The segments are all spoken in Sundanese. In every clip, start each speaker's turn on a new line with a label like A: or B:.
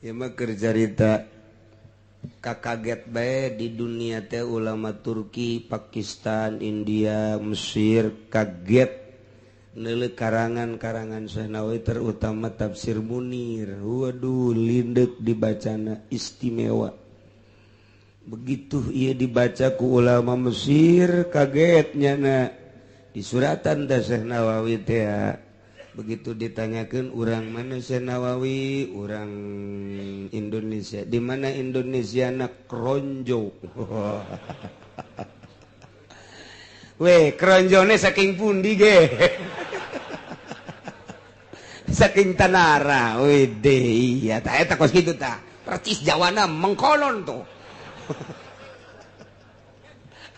A: Ieu mah keur carita kakaget bae di dunia teh ulama Turki, Pakistan, India, Mesir kaget neuleuh karangan-karangan Syekh Nawawi terutama tafsir Munir. Waduh, lindeuk dibacana istimewa. Begitu ia dibaca ku ulama Mesir kaget nyana di suratan teh Syekh Nawawi teh. Begitu ditanyakan orang mana Syekh Nawawi, orang Indonesia. Di mana Indonesia nak Kronjo. Weh, kronjone saking pundi ge. Saking Tanara. Wede, iya ta eta kos kitu ta. Percis Jawana mengkonon tuh.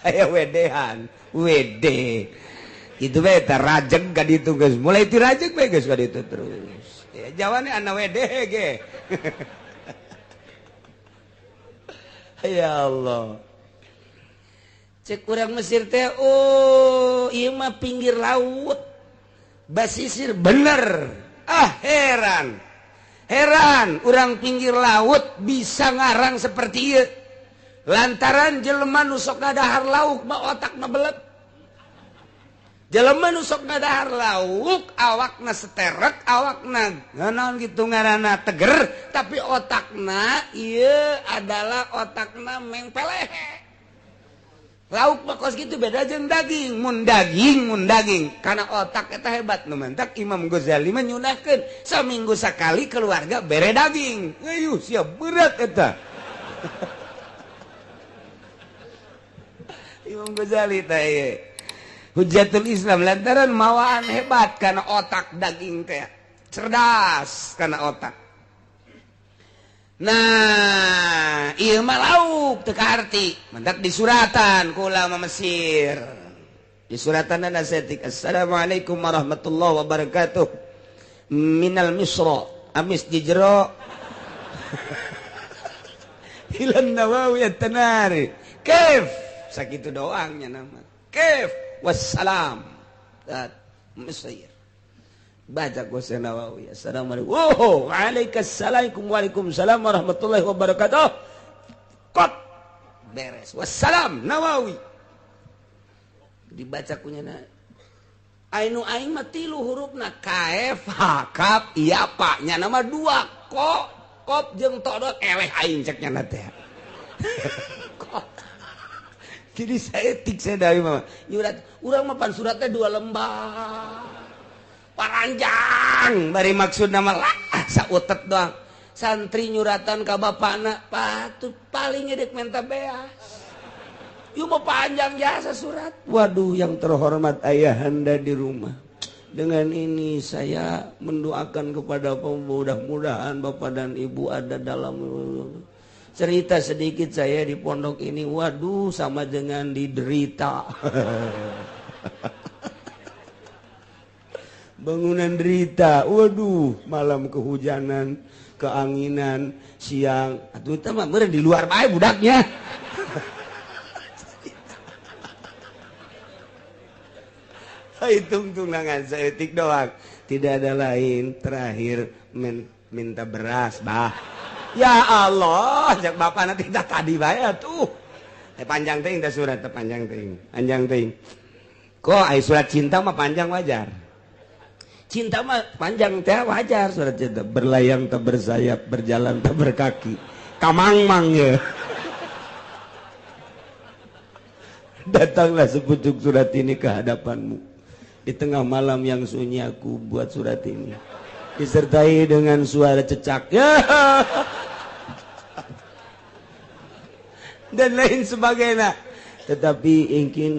A: Aya wedehan, wede. Itu bae ta rajeg ka ditu geus. Mulai ti rajeg bae geus ka ditu terus. Ya Jawane ana wede ge. Ya Allah. Cek urang Mesir teh, oh ieu mah pinggir laut. Basisir bener. Ah heran. Heran urang pinggir laut bisa ngarang seperti ieu. Lantaran jelema nu sok ngadahar lauk mah otakna belet. Jelema nu sok ngadahar lauk awakna seterek, awakna naon kitu ngaranna teger, tapi otakna ieu adalah otakna mengpeleh. Lauk mah kos kitu beda jeung daging, mun daging karena otak eta hebat nu mantak Imam Ghazali mah nyunahkeun saminggu sakali keluarga bere daging. Ayuh siap berat eta. Imam Ghazali teh ieu Hujjatul Islam lantaran mawaan hebat karena otak daging teh cerdas karena otak. Nah, ieu mah lauk teu kaarti, mendak disuratan ku ulama Mesir. Disuratan saeutik Assalamualaikum warahmatullahi wabarakatuh. Minal Misra, amis di jero. Ilan Nawawi at-Tanari. Kaif? Sakitu doangnya nama. Kaif? Wassalam. Dat Mesir. Baca Syekh Nawawi. Assalamualaikum. Oh, waalaikumsalam waalaikumsalam warahmatullahi wabarakatuh. Kot beres. Wassalam Nawawi. Dibaca kunyana. Ainu aing mah tilu hurufna K F H K iya pak nya nama dua ko kop jeung todot eleh aing cek nyana teh. Kok. Jadi saya tik saya dari mama. Nyurat urang mah pan suratnya dua lembar. Paranjang bari maksud nama lah sautet doang. Santri nyuratan ka bapana patut paling ngedek menta beas. Ieu mah panjang jasa surat. Waduh yang terhormat ayahanda di rumah. Dengan ini saya mendoakan kepada mudah-mudahan bapak dan ibu ada dalam cerita sedikit saya di pondok ini, waduh sama dengan diderita. Bangunan derita, waduh malam kehujanan, keanginan, siang. Atuh eta mah meureun di luar bae budaknya. Hitung tunangan saeutik doang, tidak ada lain. Terakhir minta beras, bah. Ya Allah, cek bapak nanti tak tadi bae atuh. Panjang teuing teh surat teh panjang teuing, panjang teuing. Kok ai surat cinta mah panjang wajar. Cinta mah panjang teh wajar surat cinta. Berlayang tak bersayap, berjalan tak berkaki. Kamangmang ya. Datanglah sepucuk surat ini ke hadapanmu. Di tengah malam yang sunyi aku buat surat ini. Disertai dengan suara cecak. Ya. Dan lain sebagainya. Tetapi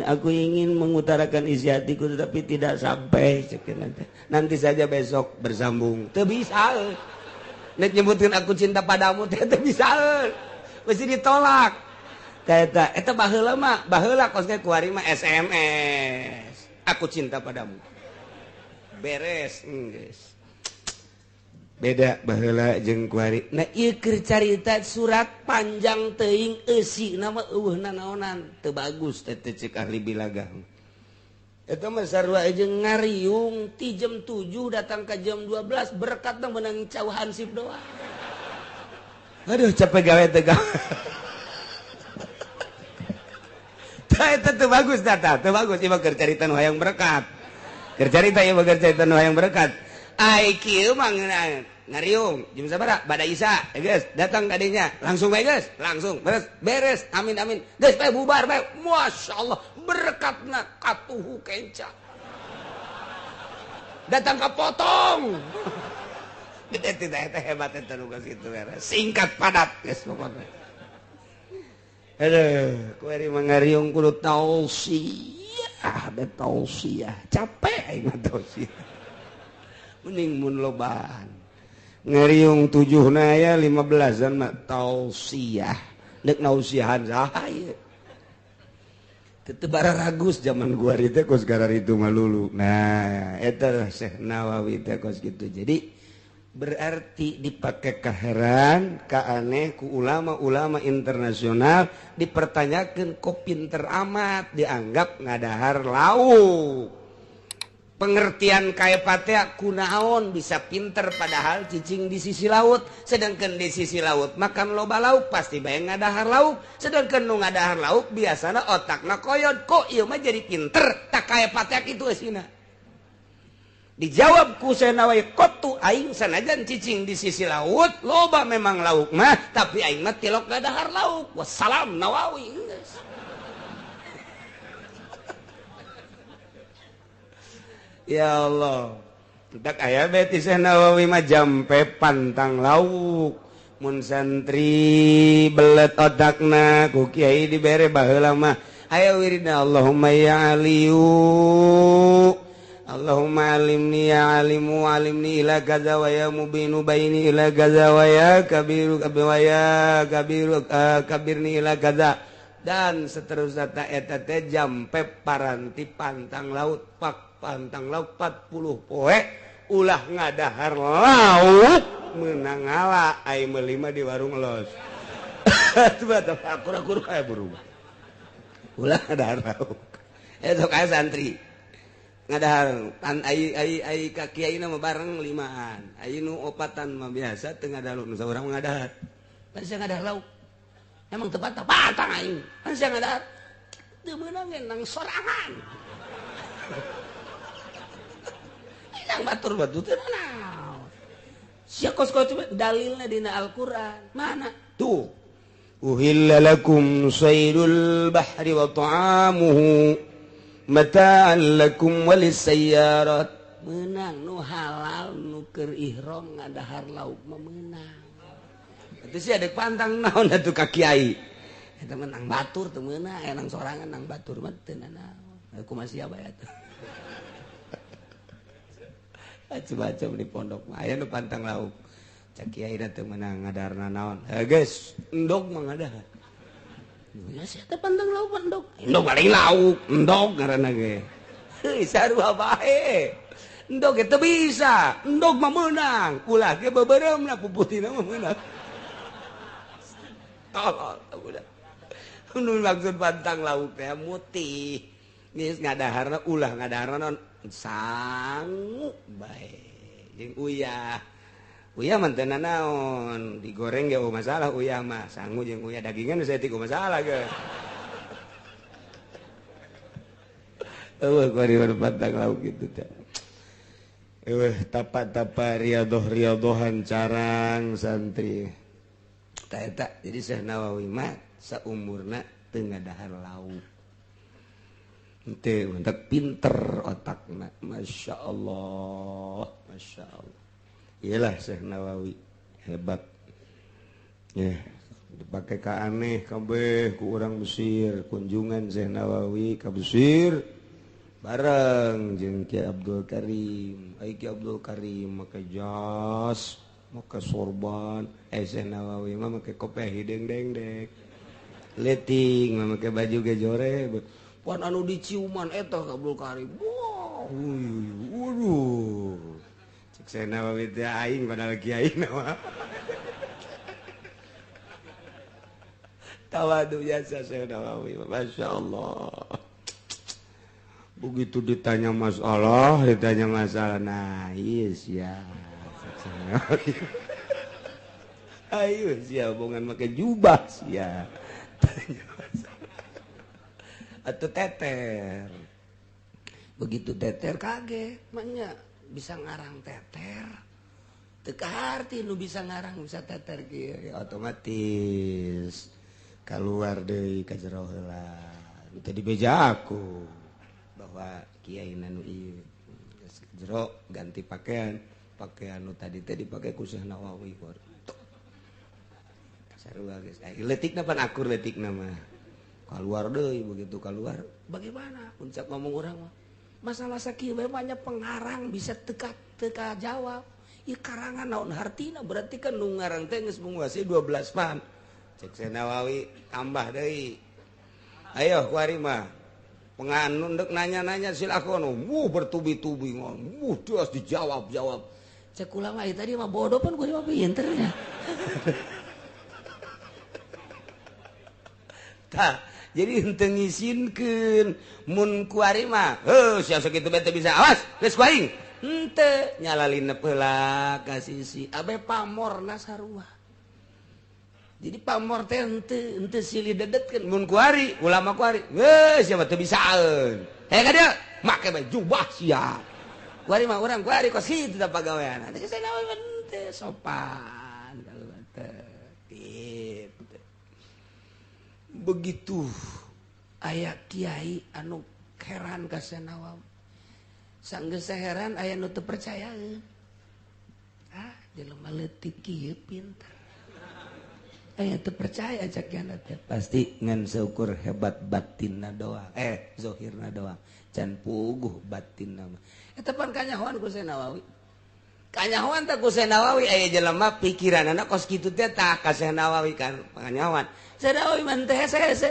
A: aku ingin mengutarakan isi hatiku tetapi tidak sampai. Nanti saja besok bersambung. Teu bisa. Nek nyebutkeun aku cinta padamu teh teu bisa. Mesti ditolak. Eta eta baheula mah, baheula kos ge kuari mah SMS. Aku cinta padamu. Beres geus. Beda baheula jeung kuari. Nah ieu keur carita surat panjang teuing eusi nama eueuh nanaonan teu bagus teh cek ahli bilagah. Eta mah sarua jeung ngariung ti jam 7 datang ka jam 12 berkat meunang cau hansip doang. Aduh capek gawe teh gawe. Tah eta teu bagus tah, teu bagus ieu mah keur carita nu hayang berkat. Keur carita ieu mah keur carita nu hayang berkat. Ai kieu mah ngariung jam sabaraha bada isya geus datang ka dinya langsung bae geus langsung beres beres amin amin geus bae bubar bae masyaallah berkatna katuhu kenca datang ka potong gede tidak eta hebat eta nu kitu beres singkat padat geus pokona aduh kuari mangariung kudu tausiah be tausiah capek aing mah tausiah mending mun lobaan ngeriung 7 naya 15-an mah tausiah dek nausiahan saha ieu teu bararagus zaman gua teh kos gararitu mah lulu. Nah eta Syekh Nawawi teh kos kitu. Jadi berarti dipake kaheran kaaneh ku ulama-ulama internasional dipertanyakeun kok pinter amat dianggap ngadahar lauk. Pengertian kaepatea kunaon bisa pinter padahal cicing di sisi laut, sedangkan di sisi laut makan loba lauk pasti bae ngadahar lauk, sedangkan nu ngadahar lauk biasana otakna koyod kok ieu mah jadi pinter tak kaepatea kitu eusina. Dijawab ku Syekh Nawawi kotu aing sanajan cicing di sisi laut loba memang lauk mah tapi aing mah tilok ngadahar lauk. Wassalam Nawawi. Ya Allah, tak aya beti Syekh Nawawi mah jampe pantang lauk. Mun santri belet otakna ku kiai dibere baheula mah. Aya wiridna Allahumma ya aliyu Allahumma alimni ya alimu alimni ila kaza wa ya mubinu baini ila kaza wa ya kabiru wa ya kabiru kabirni ila kaza dan seterusnya ta eta teh jampe paranti pantang laut pak pantang laut 40 poe ulah ngadahar laut menang ngala ai meuli mah di warung los. Akur-akur kayak berubah. Ulah ngadahar lauk. Eta sok aya santri. Ngadahar pan ai ai ai ka kiai mah bareng limaan. Ai nu opatan mah biasa teu ngadahar nu saurang ngadahar. Pan sia ngadahar lauk. Emang teu patang aing. Pan sia ngadahar teu meunang nang sorangan. Nang batur batu teu naon. Sia kos kos dalilna dina Al-Qur'an. Mana? Tuh. Uhilla lakum saydul bahri wa ta'amuhu mata'an lakum walisayyarat. Meunang nu halal nu keur ihram ngadahar lauk mah meunang. Atuh sia deuk pantang naon atuh ka kiai. Eta menang batur teu meunang, aya nang sorangan nang batur mah teu nanaon. Kumaha sia bae atuh. Macam-macam di pondok mah aya nu pantang lauk. Cak kiai da teu meunang ngadarna naon. Heuh geus, endog mah ngadahar. Ya sia teh pantang lauk endog. Endog paling lauk, endog ngaranna ge. Heuh sarua bae. Endog ge teu bisa, endog mah meunang. Ulah ge beubeuremna puputina mah meunang. Tolol udah. Nu maksud pantang lauk teh mutih. Geus ngadaharna ulah ngadaharna naon sangu bae jeung uyah. Uyah mah teu nanaon, digoreng ge masalah uyah mah, sangu jeung uyah dagingan saya tiku masalah ge. Eueuh kuari pantang lauk kitu teh. Eueuh tapa-tapa riadoh-riadohan carang santri. Tah eta jadi Syekh Nawawi mah saumurna teu ngadahar lauk. Henteu mentak pinter otakna, Masya Allah, Masya Allah. Iyalah Syekh Nawawi hebat. Ya, dipakai ka aneh kabeh ku urang Mesir, kunjungan Syekh Nawawi ka Mesir bareng jeung Ki Abdul Karim. Ai Ki Abdul Karim make jas, make sorban, Syekh Nawawi mah make kopiah hideung dengdek. Leting mah make baju ge jore. Pan anu diciuman eta Abdul Karim. Wah, waduh. Cek Syekh Nawawi teh aing padahal kiai mah. Tawadu biasa Syekh Nawawi, Masya Allah. Begitu ditanya masalah, nah yes ya. Ayo sia bongan make jubah sia. Atau teter. Begitu teter kaget, maknya bisa ngarang teter. Teu kaharti nu bisa ngarang bisa teter kieu ya, otomatis keluar deui ka jero heula. Teu dibeja aku bahwa kiai nu ieu geus jero ganti pakaian, pakaian nu tadi teh dipake ku Syekh Nawawi. Sarua geus. Leutikna pan akur leutikna mah. Keluar deui begitu keluar bagaimana puncak ngomong urang mah. Masalah sakieu we banyak pengarang bisa teka teka jawab. Ieu karangan naon hartina berarti kan nu ngarang teh geus menguasai 12 pan. Cek Syekh Nawawi tambah deui. Ayo kuari mah. Penganun dek nanya-nanya silakan. Wuh bertubi-tubi ngomong. Wuh terus dijawab-jawab. Cek ulama tadi mah bodoh pun gue mah pinter nya. Tah, jadi henteu ngisinkeun mun kuari mah, heuh sia sakitu bae teu bisa awas, geus ku aing. Henteu nyalalinep heula ka sisi abe pamorna sarua. Jadi pamor teh henteu henteu silih dedetkeun mun kuari, ulama kuari, heuh sia mah teu bisaeun. Heh ka dieu, make bae jubah sia. Kuari mah urang kuari kos kitu tah pagawean. Teh cenah henteu sopan kalau teh. Gitu. Begitu aya kiai anu heran ka Syekh Nawawi. Sanggeus heran aya nu teu percayaeun. Ah, jelema leutik kieu pinter. Aya teu percaya cak kiana teh. Pasti ngan seukur hebat batinna doang. Zohirna doang. Can puguh batinna mah. Eta pan kanyahoan ku Syekh Nawawi. Kanyahoan teh ku Syekh Nawawi aya jelema pikiranana kos kitu teh tah ka Syekh Nawawi kan kanyahoan. Syekh Nawawi mah teh hese-hese.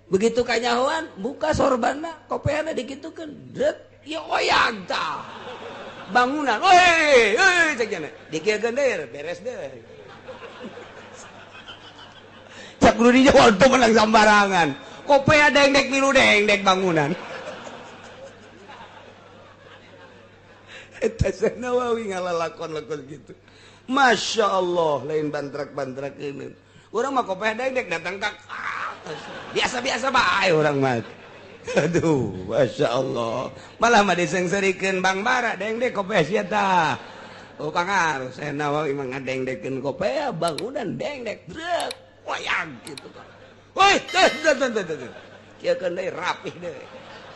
A: Begitu kanyahoan buka sorbanna, kopeana dikitukeun, dret, ya oyag tah. Bangunan, woi, woi cek cenah. Dikieukeun deui, beres deui. Cak kudu dijawab teu menang sambarangan. Kopea dengdek milu dengdek bangunan. Eta Syekh Nawawi ngalalakon-lakon gitu. Masya Allah, lain bantrak-bantrak ini. Urang mah kopeh dengdek datang ka biasa-biasa bae urang mah. Aduh, Masya Allah. Malah mah disengserikeun Bang Bara dengdek kopeh sia tah. Oh pangaruh Syekh Nawawi mah ngadengdekeun kopeh bangunan dengdek drek wayang gitu kan. Woi, teh teh teh teh. Kieu deui rapih deui.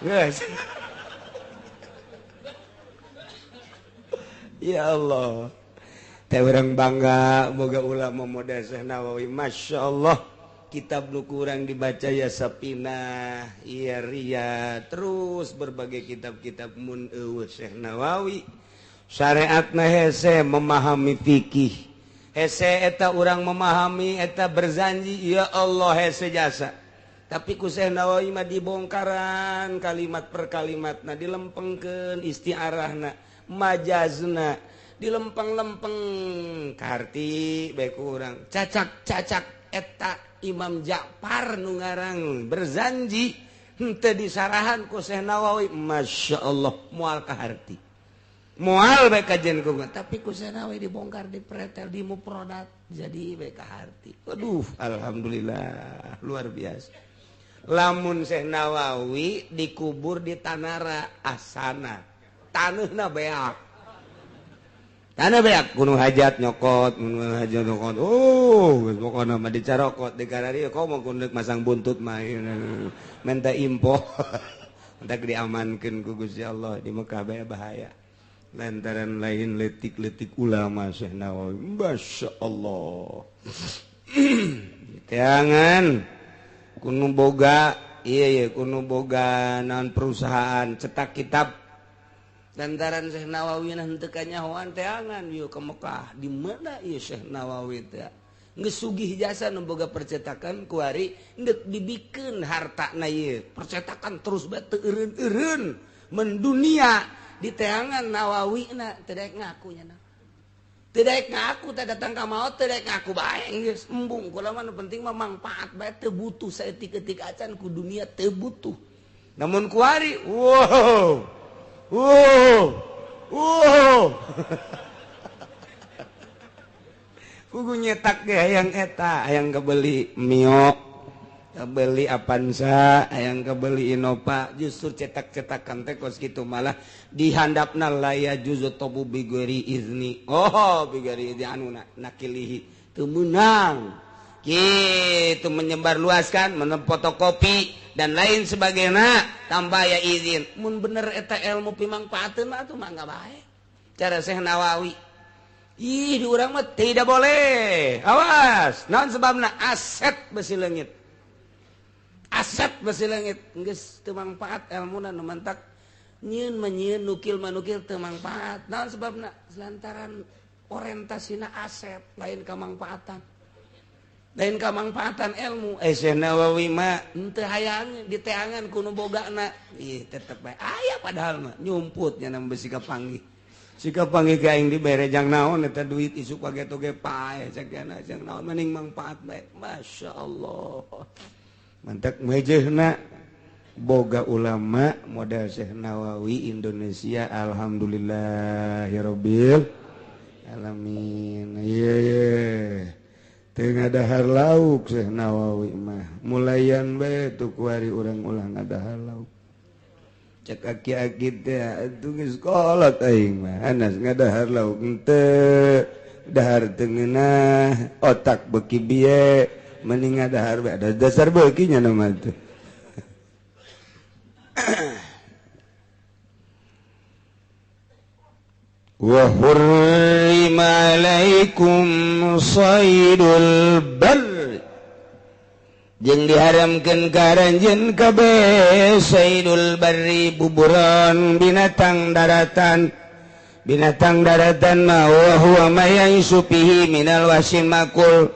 A: Geus. Ya Allah. Teh urang bangga boga ulama model Syekh Nawawi. Masya Allah. Kitab nu kurang dibaca ya Sapinah, ya Ria, terus berbagai kitab-kitab mun eueuh Syekh Nawawi. Syariatna hese memahami fikih. Hese eta urang memahami eta berzanji ya Allah hese jasa. Tapi ku Syekh Nawawi mah dibongkaran kalimat per kalimatna, dilempengkeun istiarahna, majazna, dilempeng-lempeng karti bae ku urang. Cacak-cacak eta Imam Ja'far nu ngarang berzanji henteu disarahan ku Syekh Nawawi. Masya Allah moal kaharti. Moal bae kajen ku, tapi ku Syekh Nawawi dibongkar, dipretel, dimuprodat jadi bae kaharti. Aduh, alhamdulillah luar biasa. Lamun Syekh Nawawi dikubur di Tanara Asana, taneuhna beak. Tanah beak gunung hajat nyokot, gunung hajat nyokot. Oh, pokona mah dicarokot di kararieu komo kudu masang buntut mah minta impo. Entak diamankeun ku Gusti Allah di Mekah bae bahaya. Lantaran lain letik-letik ulama Syekh Nawawi. Masya Allah. Jangan kuno boga, iya iya kuno boga naon perusahaan cetak kitab. Lantaran Syekh Nawawi henteu kanyahoan teangan yeuh ke Mekah. Di mana ieu Syekh Nawawi teh? Geus sugih jasa nu boga percetakan kuari deuk dibikeun hartana ieu. Percetakan terus bae teu eureun-eureun mendunia di teangan Nawawi na teu daek ngaku nya. Teu daek ngaku teh datang ka maot teu daek ngaku bae geus embung. Kula mah nu penting mah mangpaat bae teu butuh saeutik-eutik acan ku dunia teu butuh. Namun kuari wow. Wow, wow. Kudu nyetak ge hayang eta, hayang kebeli Mio, kebeli Avanza, hayang kebeli Innova, justru cetak-cetakan teh kos kitu malah dihandapna la yajuzu tabu bighairi izni. Oh, bighairi izni anu nakilihi teu meunang. Gitu menyebar luaskan, fotokopi dan lain sebagainya tanpa ya izin. Mun bener eta ilmu pimangpaateun mah atuh mangga bae. Cara Syekh Nawawi. Ih, di urang mah tidak boleh. Awas, naon sebabna aset besi leungit. Aset besi leungit geus teu mangpaat elmuna nu mantak nyieun mah nyieun nukil mah nukil teu mangpaat. Naon sebabna? Lantaran orientasina aset lain kamangpaatan. Lain kamangpaatan ilmu. Syekh Nawawi mah henteu hayang diteangan ku nu bogana. Ih, tetep bae aya padahal mah nyumput nya besi kapanggih. Si kapanggih ka aing dibere jang naon eta duit isuk pageto ge paeh cakana jang naon mending mangpaat bae. Masya Allah. Mantak mejehna boga ulama model Syekh Nawawi Indonesia alhamdulillahirabbil alamin. Ieu ye. Teu ngadahar lauk Syekh Nawawi mah mulayan bae tu kuari urang ulah ngadahar lauk. Cek aki-aki teh atuh geus kolot aing mah anas ngadahar lauk henteu dahar teu ngeunah otak beuki bieu mending ngadahar bae ada dasar beuki nya mah teh. Wa hurrima alaikum saydul barr jeung diharamkeun ka aranjeun kabeh saydul barri buburon binatang daratan. Binatang daratan mah wa huwa ma ya'isu fihi minal wahsin makul.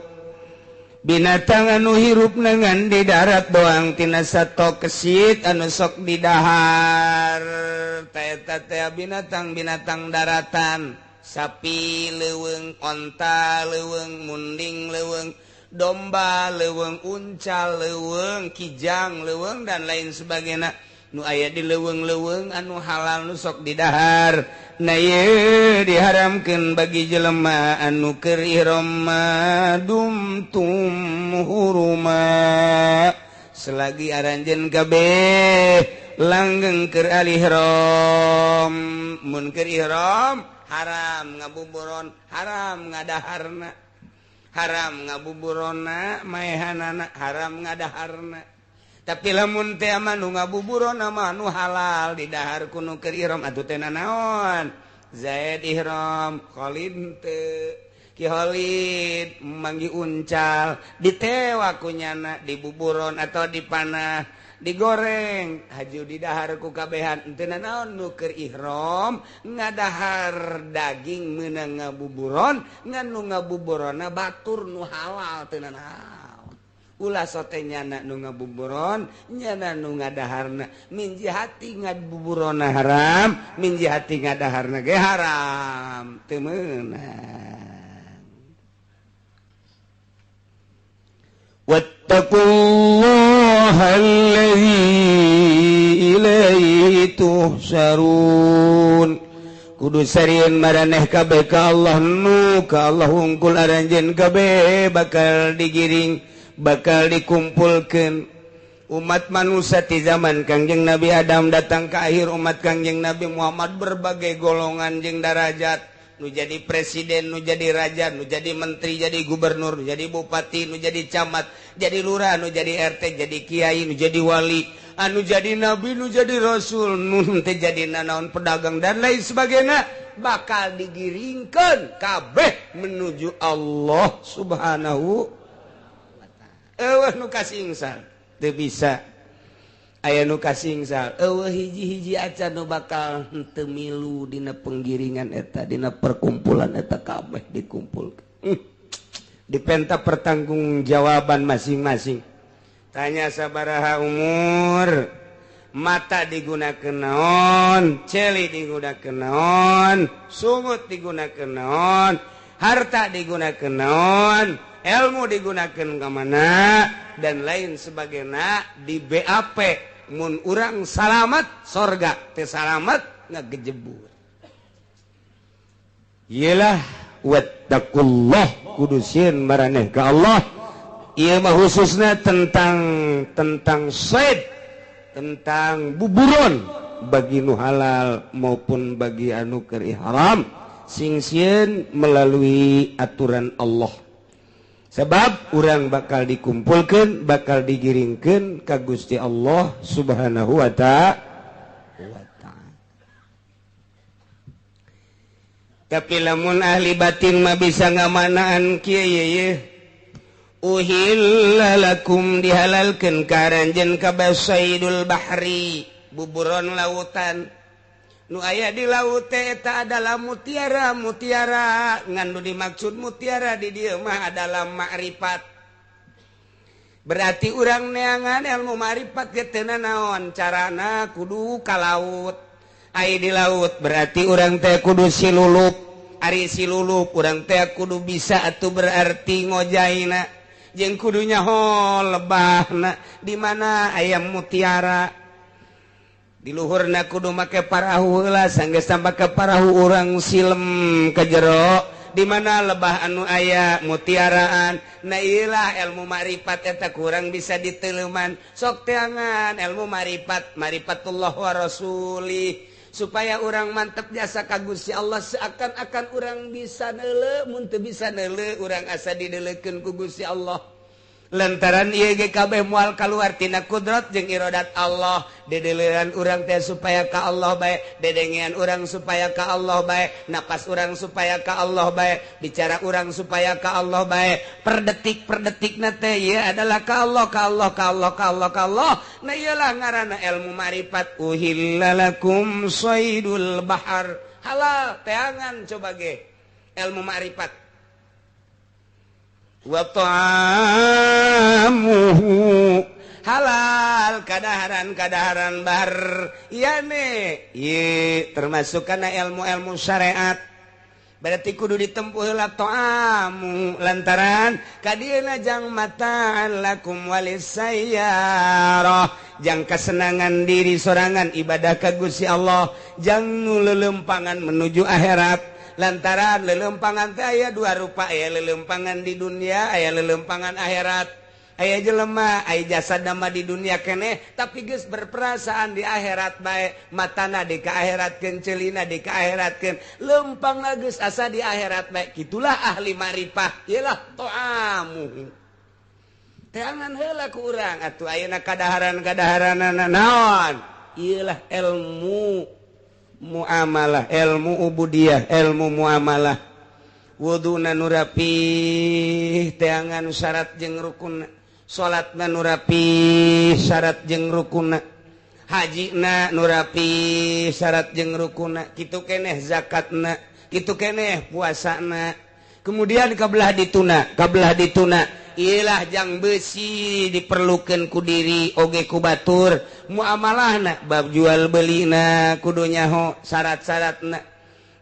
A: Binatang anu hirup nengan di darat doang tina sato kesit anu sok didahar. Eta teh binatang-binatang daratan, sapi leuweung, onta leuweung, munding leuweung, domba leuweung, unca leuweung, kijang leuweung dan lain sebagainya. Nu aya di leuweung-leuweung anu halal nu sok didahar. Nah ieu diharamkeun bagi jelema anu keur ihram dumtum huruma. Selagi aranjeun kabeh langgeng keur al-ihram. Mun keur ihram haram ngabuburon, haram ngadaharna. Haram ngabuburonna maehanana, haram ngadaharna. Tapi lamun teh mah nu ngabuburonna mah nu halal didahar ku nu keur ihram atuh teh nanaon? Zaid ihram, Khalid teu. Ki Khalid manggi uncal, ditewa ku nyana dibuburon atau dipanah, digoreng, haju didahar ku kabehan. Henteu nanaon nu keur ihram ngadahar daging meunang ngabuburon, ngan nu ngabuburonna batur nu halal teu nanaon. Ulah sote nyana nu ngabuburon, nyana nu ngadaharna. Min jihati ngabuburonna haram, min jihati ngadaharna ge haram. Teu meunang. Wattaqullaha allazi ilaihi tuhsyarun. Kudu sarieun maraneh kabeh ka Allah nu ka Allah hungkul aranjeun kabeh bakal digiring, bakal dikumpulkan. Umat manusia di zaman Kangjeng Nabi Adam datang ke akhir umat Kangjeng Nabi Muhammad berbagai golongan jeung darajat, nu jadi presiden, nu jadi raja, nu jadi menteri, jadi gubernur, nu jadi bupati, nu jadi camat, jadi lurah, nu jadi RT, jadi kiai, nu jadi wali, anu jadi nabi, nu jadi rasul, nu teu jadi nanaon pedagang dan lain sebagainya, bakal digiringkeun kabeh menuju Allah Subhanahu wa ta'ala. Eueuh nu kasingsal teu bisa aya nu kasingsal, eueuh hiji-hiji acan nu bakal henteu milu dina penggiringan eta, dina perkumpulan eta kabeh dikumpulkeun. Dipenta pertanggungjawaban masing-masing. Tanya sabaraha umur, mata digunakeun naon, celi digunakeun naon, sungut digunakeun naon, harta digunakeun naon, ilmu digunakeun ka mana dan lain sebagainya di BAP. Mun urang salamat sorga, teu salamat ngagejebur. Iyalah Wattaqullah kudu sieun maraneh ka Allah. Ieu mah khususna tentang tentang said, tentang buburon bagi nu halal maupun bagi anu keur haram, sing sieun melalui aturan Allah. Sebab urang bakal dikumpulkan, bakal digiringkan ka Gusti Allah Subhanahu wa ta'ala. Tapi lamun ahli batin mah bisa ngamanaan kieu ye. Uhilla lakum dihalalkeun ka aranjeun kabeh saidul bahri, buburon lautan. Nu aya di laut teh eta adalah mutiara, mutiara ngan nu dimaksud mutiara di dieu mah adalah makrifat. Berarti urang neangan ilmu makrifat ge teu naon carana kudu ka laut. Ai di laut berarti urang teh kudu silulup. Ari silulup urang teh kudu bisa atuh berarti ngojaina jeung kudu nyaho lebahna di mana aya mutiara. Di luhurna kudu make parahu heula, sanggeus make parahu urang silem ke jero di mana lebah anu aya mutiaraan. Nah iyalah ilmu makrifat eta kurang bisa diteleuman. Sok teangan ilmu makrifat, marifatullah wa rasuli, supaya orang mantep jasa ka Gusti Allah. Seakan-akan orang bisa neuleu, mun teu bisa neuleu urang asa dideuleukeun ku Gusti Allah. Lantaran ieu ge kabeh moal kaluar tina kudrat jeung iradat Allah. Dedeleuan urang teh supaya ka Allah bae, dedengean urang supaya ka Allah bae, napas urang supaya ka Allah bae, bicara urang supaya ka Allah bae, per detik per detikna teh ieu adalah ka Allah, ka Allah, ka Allah, ka Allah, ka Allah. Nah ieulah ngaranna ilmu makrifat. Uhilla lakum saidul bahar, halal teangan coba ge ilmu makrifat. Wa ta'amuhu halal kadaharan-kadaharan bar iyane ye termasuk kana ilmu-ilmu syariat. Berarti kudu ditempuh heula ta'amu lantaran kadieuna jang mata'an lakum walisayyarah, jang kesenangan diri sorangan ibadah ka Gusti Allah, jang nu lelempangan menuju akhirat. Lantaran lelempangan teh aya dua rupa, aya lelempangan di dunia, aya lelempangan akhirat. Aya jelema, aya jasad mah di dunia keneh, tapi geus berperasaan di akhirat bae, matana di ka akhiratkeun, ceulina di ka akhiratkeun, lempangna geus asa di akhirat bae. Kitulah ahli marifah, ieulah to'amu. Teangan heula ku urang atuh ayeuna kadaharan-kadaharanana naon? Ieulah ilmu muamalah, ilmu ubudiyah, ilmu muamalah. Wuduna nu rapih teangan syarat jeung rukunna, salatna nu rapih syarat jeung rukunna, hajina nu rapih syarat jeung rukunna, kitu keneh zakatna, kitu keneh puasana. Kemudian kabelah dituna, kabelah dituna ilah jang besi diperlukan ku diri oge ku batur. Muamalahna bab jual belina kudu nyaho syarat-syaratna,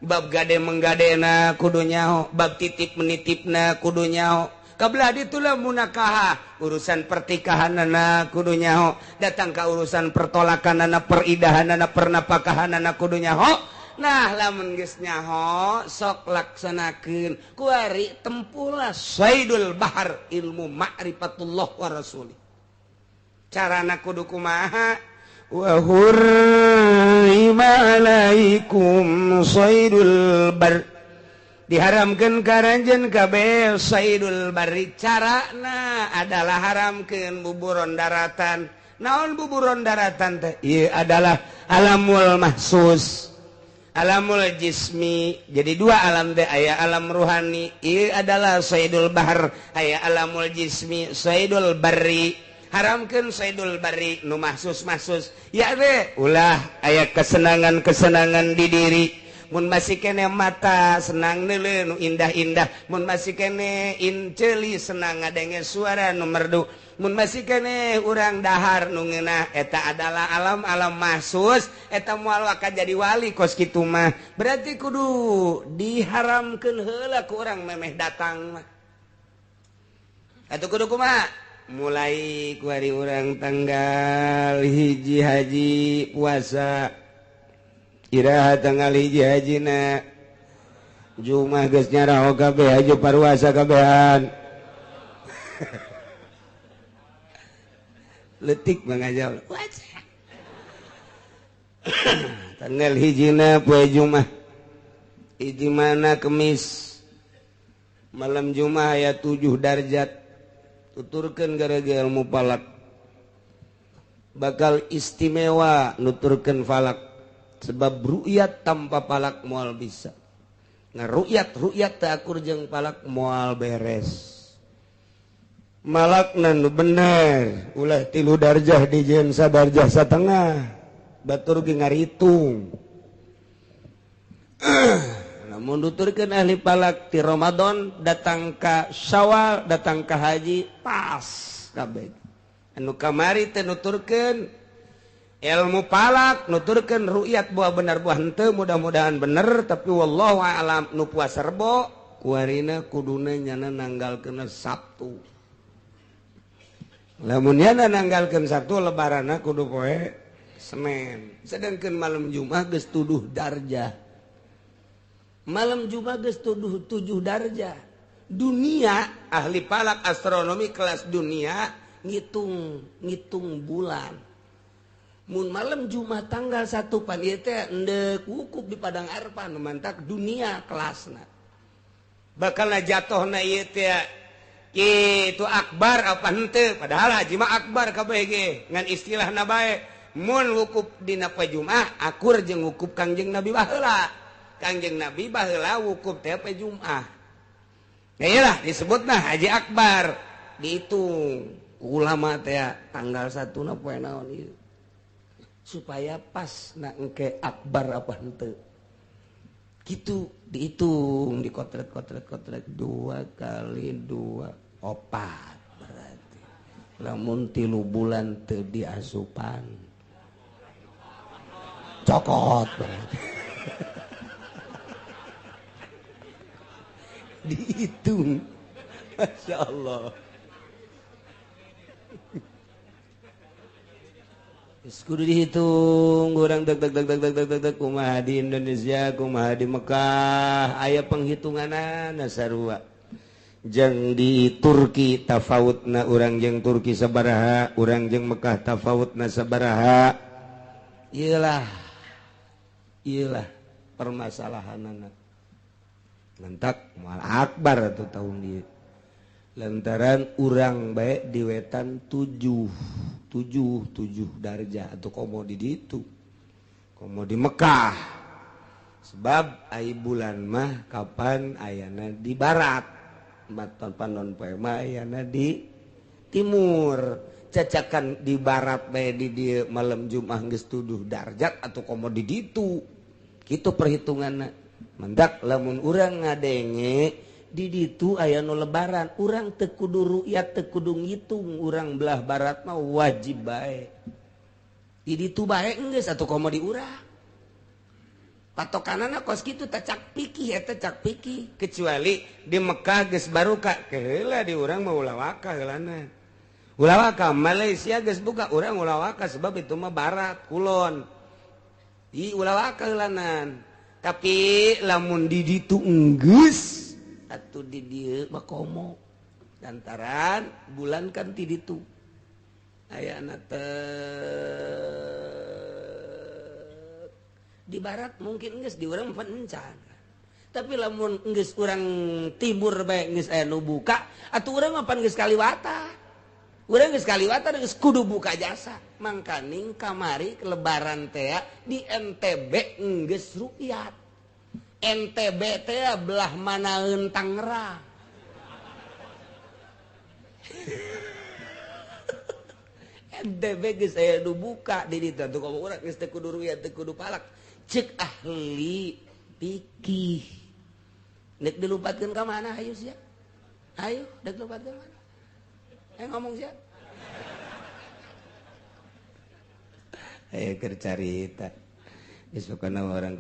A: bab gade menggadena kudu nyaho, bab titip menitipna kudu nyaho. Kabelah ditulah munakaha urusan pertikahanana kudu nyaho, datang ka urusan pertolakanana, peridahanana, pernapakahanana kudu nyaho. Nah lamun geus nyaho sok laksanakeun kuari tempulah saidul bahar ilmu ma'rifatullah wa rasuli. Carana kudu kumaha? Wa hurrima alaikum saidul bar, diharamkeun ka aranjeun kabeh saidul barri. Carana adalah haramkeun buburon daratan. Naon buburon daratan teh? Ieu adalah alamul mahsus, alamul jismi. Jadi dua alam teh, aya alam ruhani ieu adalah saidul bahar, aya alamul jismi saidul barri. Haramkeun saidul barri nu mahsus-mahsus ya teh ulah aya kesenangan-kesenangan di diri. Mun masih kene mata senang neuleuh nu indah-indah, mun masih kene inceuli senang ngadenge suara nu merdu, mun masih kene urang dahar nu ngeunah, eta adalah alam-alam mahsus. Eta moal waka jadi wali kos kitu mah. Berarti kudu diharamkeun heula ku urang memeh datang mah. Atuh kudu kumaha? Mulai ku hari urang tanggal 1 haji puasa, iraha tanggal 1 hajina Jumat geus nyaraho kabeh aju paruasa kabehan. Letik mangajal. Tanggal hijina poe Jumat. Hiji mana Kemis. Malam Jumat aya 7 darjat. Tuturkeun gara-gara ilmu falak. Bakal istimewa nuturkeun falak. Sebab ru'yat tanpa falak moal bisa. Nah, ru'yat teu akur jeung falak moal beres. Malakna nu bener, ulah 3 darjah dijieun sadarjah satengah. Batur ge ngaritung. Lamun nuturkeun ahli falak ti Ramadan datang ka Syawal, datang ka haji pas kabeh. Anu kamari teh nuturkeun ilmu falak, nuturkeun ru'yat buah bener buah henteu, mudah-mudahan bener tapi wallahu a'lam. Nu puasa Rebo kuarina kuduna nyana nanggalkeun Sabtu. Lamun nyana nanggalkeun Sabtu lebaranna kudu poe Senin. Sedangkan malam Jumat geus tuduh darjah. Malam Jumat geus tuduh 7 darjah. Dunia ahli falak astronomi kelas dunia ngitung bulan. Mun malam Jumat tanggal 1 pan ieu teh endek wukuf di Padang Arfah nu mantak dunia kelasna. Bakalna jatohna ieu teh kitu akbar apa henteu, padahal haji mah akbar kabeh ge ngan istilahna bae. Mun wukuf dina poe Jumat akur jeung wukuf Kangjeng Nabi baheula. Kangjeng Nabi baheula wukuf teh poe Jumat. Nah iyalah disebutna haji akbar. Dihitung ulama teh tanggal 1 na poe naon ieu. Supaya pas na engke akbar apa henteu. Gitu dihitung dikotret-kotret-kotret 2 kali 2 4 berarti. Lamun 3 bulan teu diasupan cokot berarti. Dihitung. Masya Allah. Kudu dihitung urang deg deg deg deg deg deg deg kumaha di Indonesia kumaha di Mekah aya penghitunganana sarua. Jeung di Turki tafawutna urang jeung Turki sabaraha, urang jeung Mekah tafawutna sabaraha. Iyalah. Iyalah permasalahanana. Lantak moal akbar atuh tahun ieu. Lantaran urang bae di wetan 7 darjah atau komo di ditu komo di Mekah. Sebab ai bulan mah kapan ayana di barat, maton panon poe mah ayana di timur. Cacakan di barat bae di dieu malam Jumat geus 7 darjat atau komo di ditu. Kitu perhitunganna. Mendak lamun urang ngadenge di ditu aya nu lebaran, urang teu kudu ru'yat teu kudu ngitung, urang belah barat mah wajib bae. Di ditu bae geus atuh komo di urang. Patokanana kos kitu teh cak pikih eta cak pikih, kecuali di Mekah geus baruka keheula di urang mah ulah waka heulana. Ulah waka Malaysia geus buka urang ulah waka sebab itu mah barat kulon. Di ulah waka heulanan. Tapi lamun di ditu enggeus atuh di dieu mah komo lantaran bulan kan ti ditu ayana teh di barat mungkin geus di urang pencan, tapi lamun geus urang timur bae geus aya nu buka atuh urang mah pan geus kaliwata, urang geus kaliwata geus kudu buka jasa. Mangkaning kamari lebaran teh di NTB geus rukyat. NTB teh belah manaeun Tangerang. NTB geus aya nu buka di ditu atuh komo urang geus teu kudu rukyat teu kudu palak. Cek ahli fikih. Nek dilupatkeun ka mana hayu sia? Hayu dek lupatkeun mana? Ayo ngomong sia. Ayo keur carita. Geus pokona urang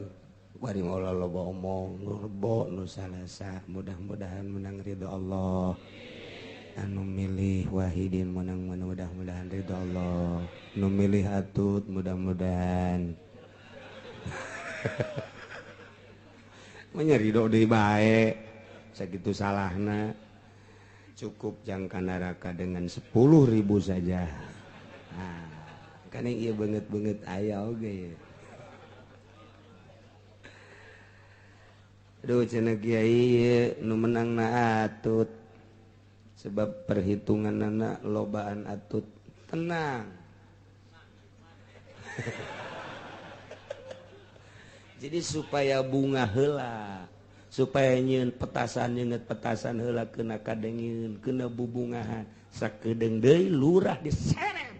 A: bari moal loba omong nu rebo nu salasa, mudah-mudahan menang ridho Allah. Anu milih Wahidin menang mudah-mudahan ridho Allah. Nu milih Atut mudah-mudahan. Manya ridho deui bae sakitu salahna. Cukup jangka neraka dengan 10.000 saja. Nah, kan ieu beungeut-beungeut aya oge. Aduh cenah kiai nu menangna atut. Sebab perhitunganana lobaan atut. Tenang. Jadi supaya bunga heula, supaya nyieun petasan nyeungeut petasan heula kena kadengieun, kena bubungahan, sakedeung deui lurah diseret.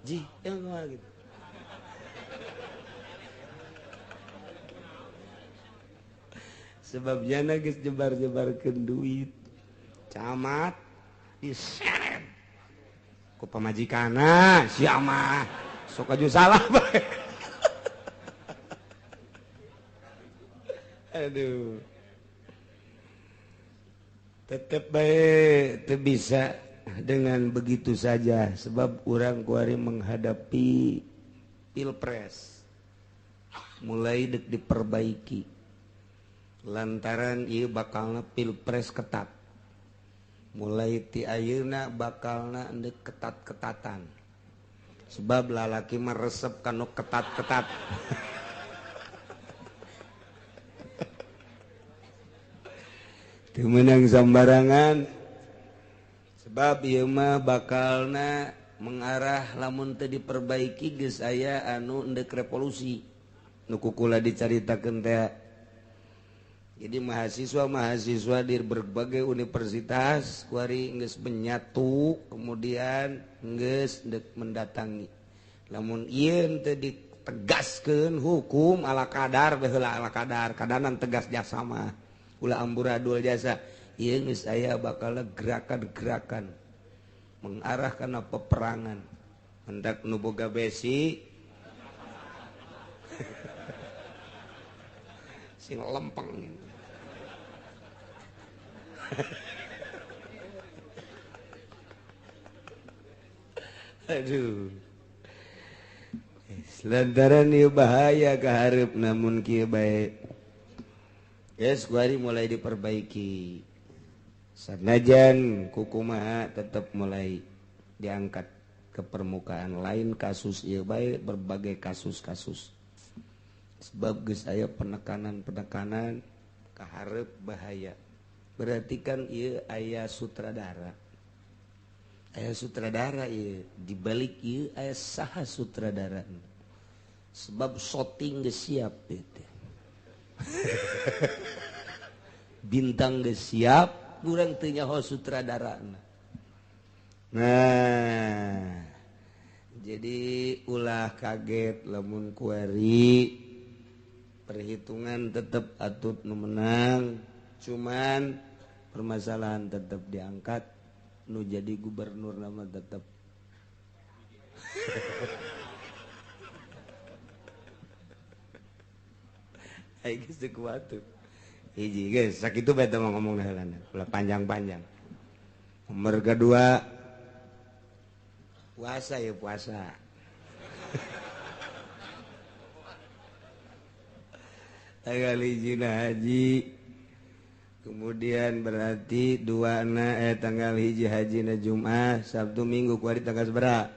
A: Ji, yang gitu. Sebab jana geus jebar-jebarkeun duit. Camat diseret ku pamajikanna, sia mah sok aju salah bae. Aduh. Tetep bae teu bisa dengan begitu saja sebab urang kuari menghadapi pilpres. Mulai dek diperbaiki. Lantaran ieu bakalna pilpres ketat. Mulai ti ayeuna bakalna endek ketat-ketatan. Sebab lalaki mah resep kanu ketat-ketat. Teu meunang sambarangan. Sebab ieu mah bakalna mengarah lamun teu diperbaiki geus aya anu endek revolusi. Nu kukula dicaritakeun teh. Jadi mahasiswa-mahasiswa di berbagai universitas kuari geus menyatu kemudian geus dek mendatangi. Lamun ieu teu ditegaskeun hukum ala kadar baheula ala kadar, kadanan tegas jasa mah. Ulah amburadul jasa. Ieu geus aya bakal gerakan-gerakan mengarah kana peperangan. Hendak nu boga besi sing lempeng. Aduh. Lantaran ieu bahaya kahareup namun kieu bae. Geus kuari mulai diperbaiki. Sanajan kukumaha tetep mulai diangkat ke permukaan lain kasus ieu bae berbagai kasus-kasus. Sebab geus aya penekanan-penekanan kahareup bahaya. Berarti kan ieu aya sutradara. Aya sutradara ieu, dibalik ieu aya saha sutradara. Sebab shooting geus siap ieu teh. Bintang geus siap, urang teu nyaho sutradarana. Nah, jadi ulah kaget lamun kuari perhitungan tetap atut nu menang, cuman permasalahan tetap diangkat, nu jadi gubernur nama tetap. Ai geus teu kuat tuh. Hiji geus sakitu bae teh ngomong heulana, ulah panjang-panjang. Nomor kedua puasa ya puasa. Tanggal hiji haji, kemudian berarti dua na tanggal hiji haji na Jumat, Sabtu Minggu kuari tanggal sabaraha?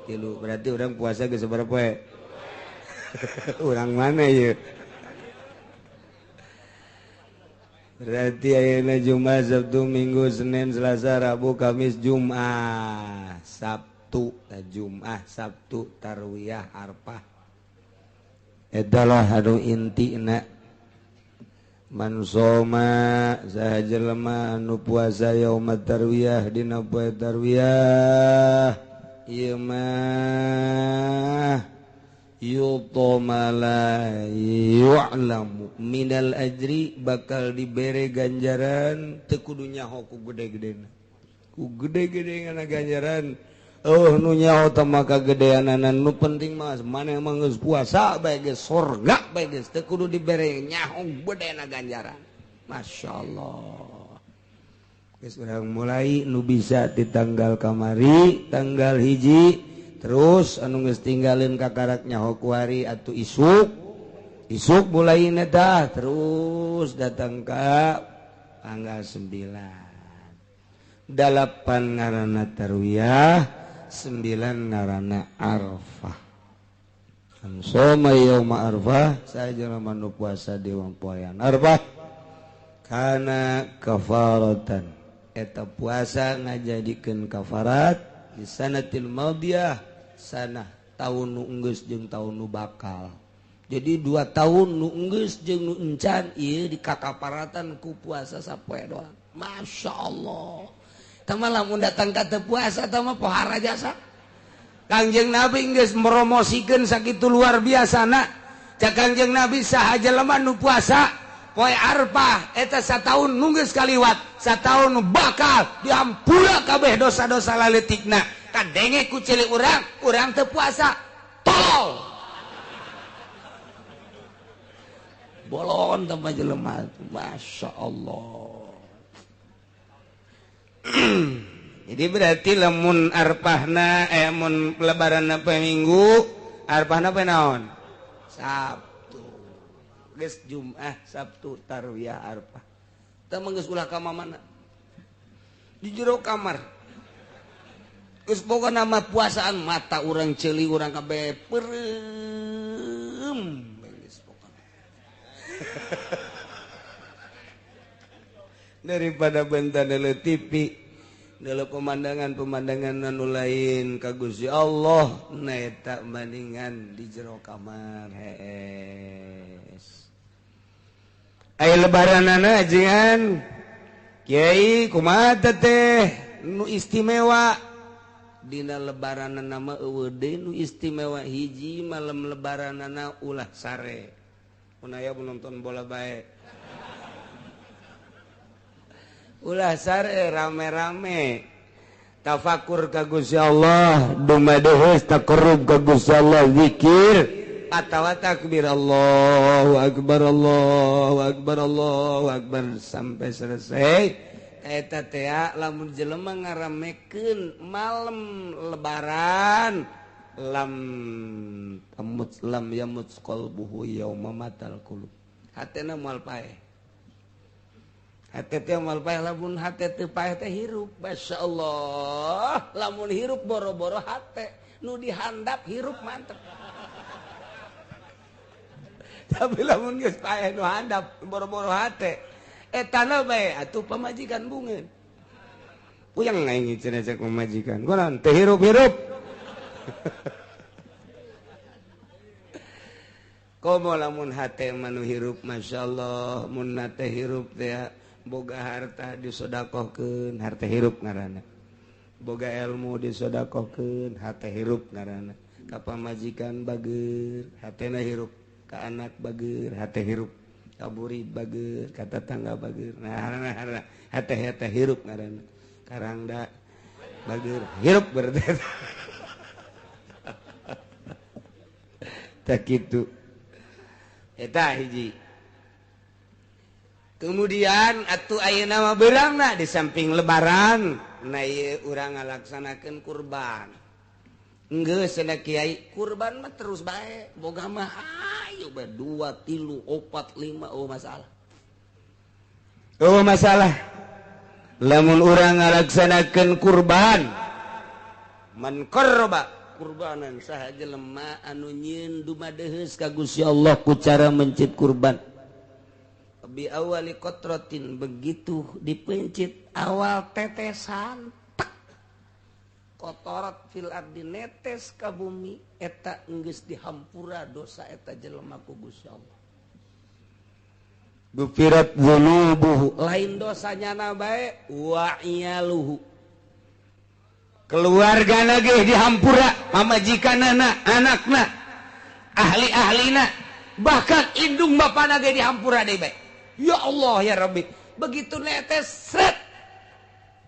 A: 3. Berarti orang puasa geus sabaraha poe? Urang mana ieu? Berarti ayeuna Jumat, Sabtu, Minggu, Senin, Selasa, Rabu, Kamis, Jumat, Sabtu, Jumat, Sabtu, Tarwiyah, Arfah. Adalah anu intina man soma saha jelema anu puasa yauma tarwiyah dina poe tarwiyah ieu mah yutomala yu'lamu minal ajri bakal dibere ganjaran teu kudu nyaho ku gede-gedena ku gede-gedena ganjaran. Oh nu nyaho teh maka gedeanana nu penting mah maneh mah geus puasa bae geus sorga bae geus teu kudu dibere nyaho gedena ganjaran. Masyaallah. Geus urang mulai nu bisa di tanggal kamari tanggal hiji terus anu geus tinggalin kakarak nyaho kuari atuh isuk Isuk mulai dah terus datang ke tanggal 9. 8 ngaranna tarwiyah, 9 ngaranna Arafah. Soma yauma Arafah, saja manu puasa di poean Arafah kana kafaratan. Eta puasa ngajadikeun kafarat di sanatil madiyah, sanah tahun nu enggeus jeung tahun nu bakal. Jadi 2 tahun nu enggeus jeung nu encan ieu dikakaparatan ku puasa sapoe doang. Masya Allah. Tah mah lamun datang ka teu puasa tah mah pohara jasa. Kangjeng Nabi geus promosikeun sakitu luar biasana. Cak Kangjeng Nabi saha jelema nu puasa poe Arfah eta sataun nu geus kaliwat, sataun nu bakal dihampura kabeh dosa-dosa laletikna. Kadenge ku cilik urang, urang teu puasa. Tolol. Bolon tambah jelema. Masya Allah. Jadi berarti lamun arpahna mun lebaranna poe Minggu, arpahna poe naon? Sabtu. Geus Jumat, Sabtu tarwiyah arpah. Teu mah geus ulah ka mamana. Di jero kamar. Geus pokona mah puasaan mata urang ceuli urang kabeh peureum. Geus pokona. Daripada bentah deuleu TV dalam pemandangan-pemandangan anu lain ka Gusti Allah na eta bandingan di jero kamar hees. Aya lebaranana ajengan kiai kumaha teh nu istimewa dina lebaranana mah eueuh deui nu istimewa hiji malam lebaranana ulah sare. Mun aya nonton bola bae. Ulah sare rame-rame tafakur ka Gusti Allah, dumadeheus taqarrub ka Gusti Allah, zikir atawa takbir Allahu akbar Allahu akbar Allahu akbar sampai selesai. Eta teh lamun jelema ngaramekeun malam lebaran lam tamut lam yamut qalbuhu yauma matal qulub, hatena moal paeh. Hate teh moal paeh, lamun hate teu paeh teh hirup. Masyaallah, lamun hirup boro-boro hate nu dihandap hirup mantep. Tapi lamun geus paeh nu handap boro-boro hate etana bae atuh pamajikan bungeun. Puyeng aing cenah cek pamajikan. Kunaon teu hirup-hirup. Komo lamun hate mah nu hirup masyaallah, mun hate hirup teh boga harta disodakohkeun, harta hirup ngaranna. Boga ilmu disodakohkeun, harta hirup ngaranna. Ka pamajikan bager, hatena hirup. Ka anak bager, hate hirup. Ka murid bager, ka tetangga bager. Nah, hate hate hirup ngaranna. Karangda bager, hirup berarti. Tak kitu. Eta hiji. Kemudian atuh ayeuna mah beurangna di samping lebaran na ieu urang ngalaksanakeun kurban. Enggeus cenah kiai kurban mah terus bae boga mah hayu bae 2 3 4 5 oh masalah. Oh masalah. Lamun urang ngalaksanakeun kurban man qarraba kurbanan saha jelema anu nyieun dumadeheus ka Gusti Allah ku cara mencit kurban. Bi awali kotrotin begitu dipencit awal tetesan tek kotorat fil ardi netes ka bumi eta enggeus dihampura dosa eta jelema ku Gusti Allah. Gufirat dzunubuhu lain dosanya na bae wa iyaluhu keluargana ge dihampura, pamajikanana, anakna, ahli-ahlina, bahkan indung bapana ge dihampura deui bae. Ya Allah ya Rabbi, begitu netes sret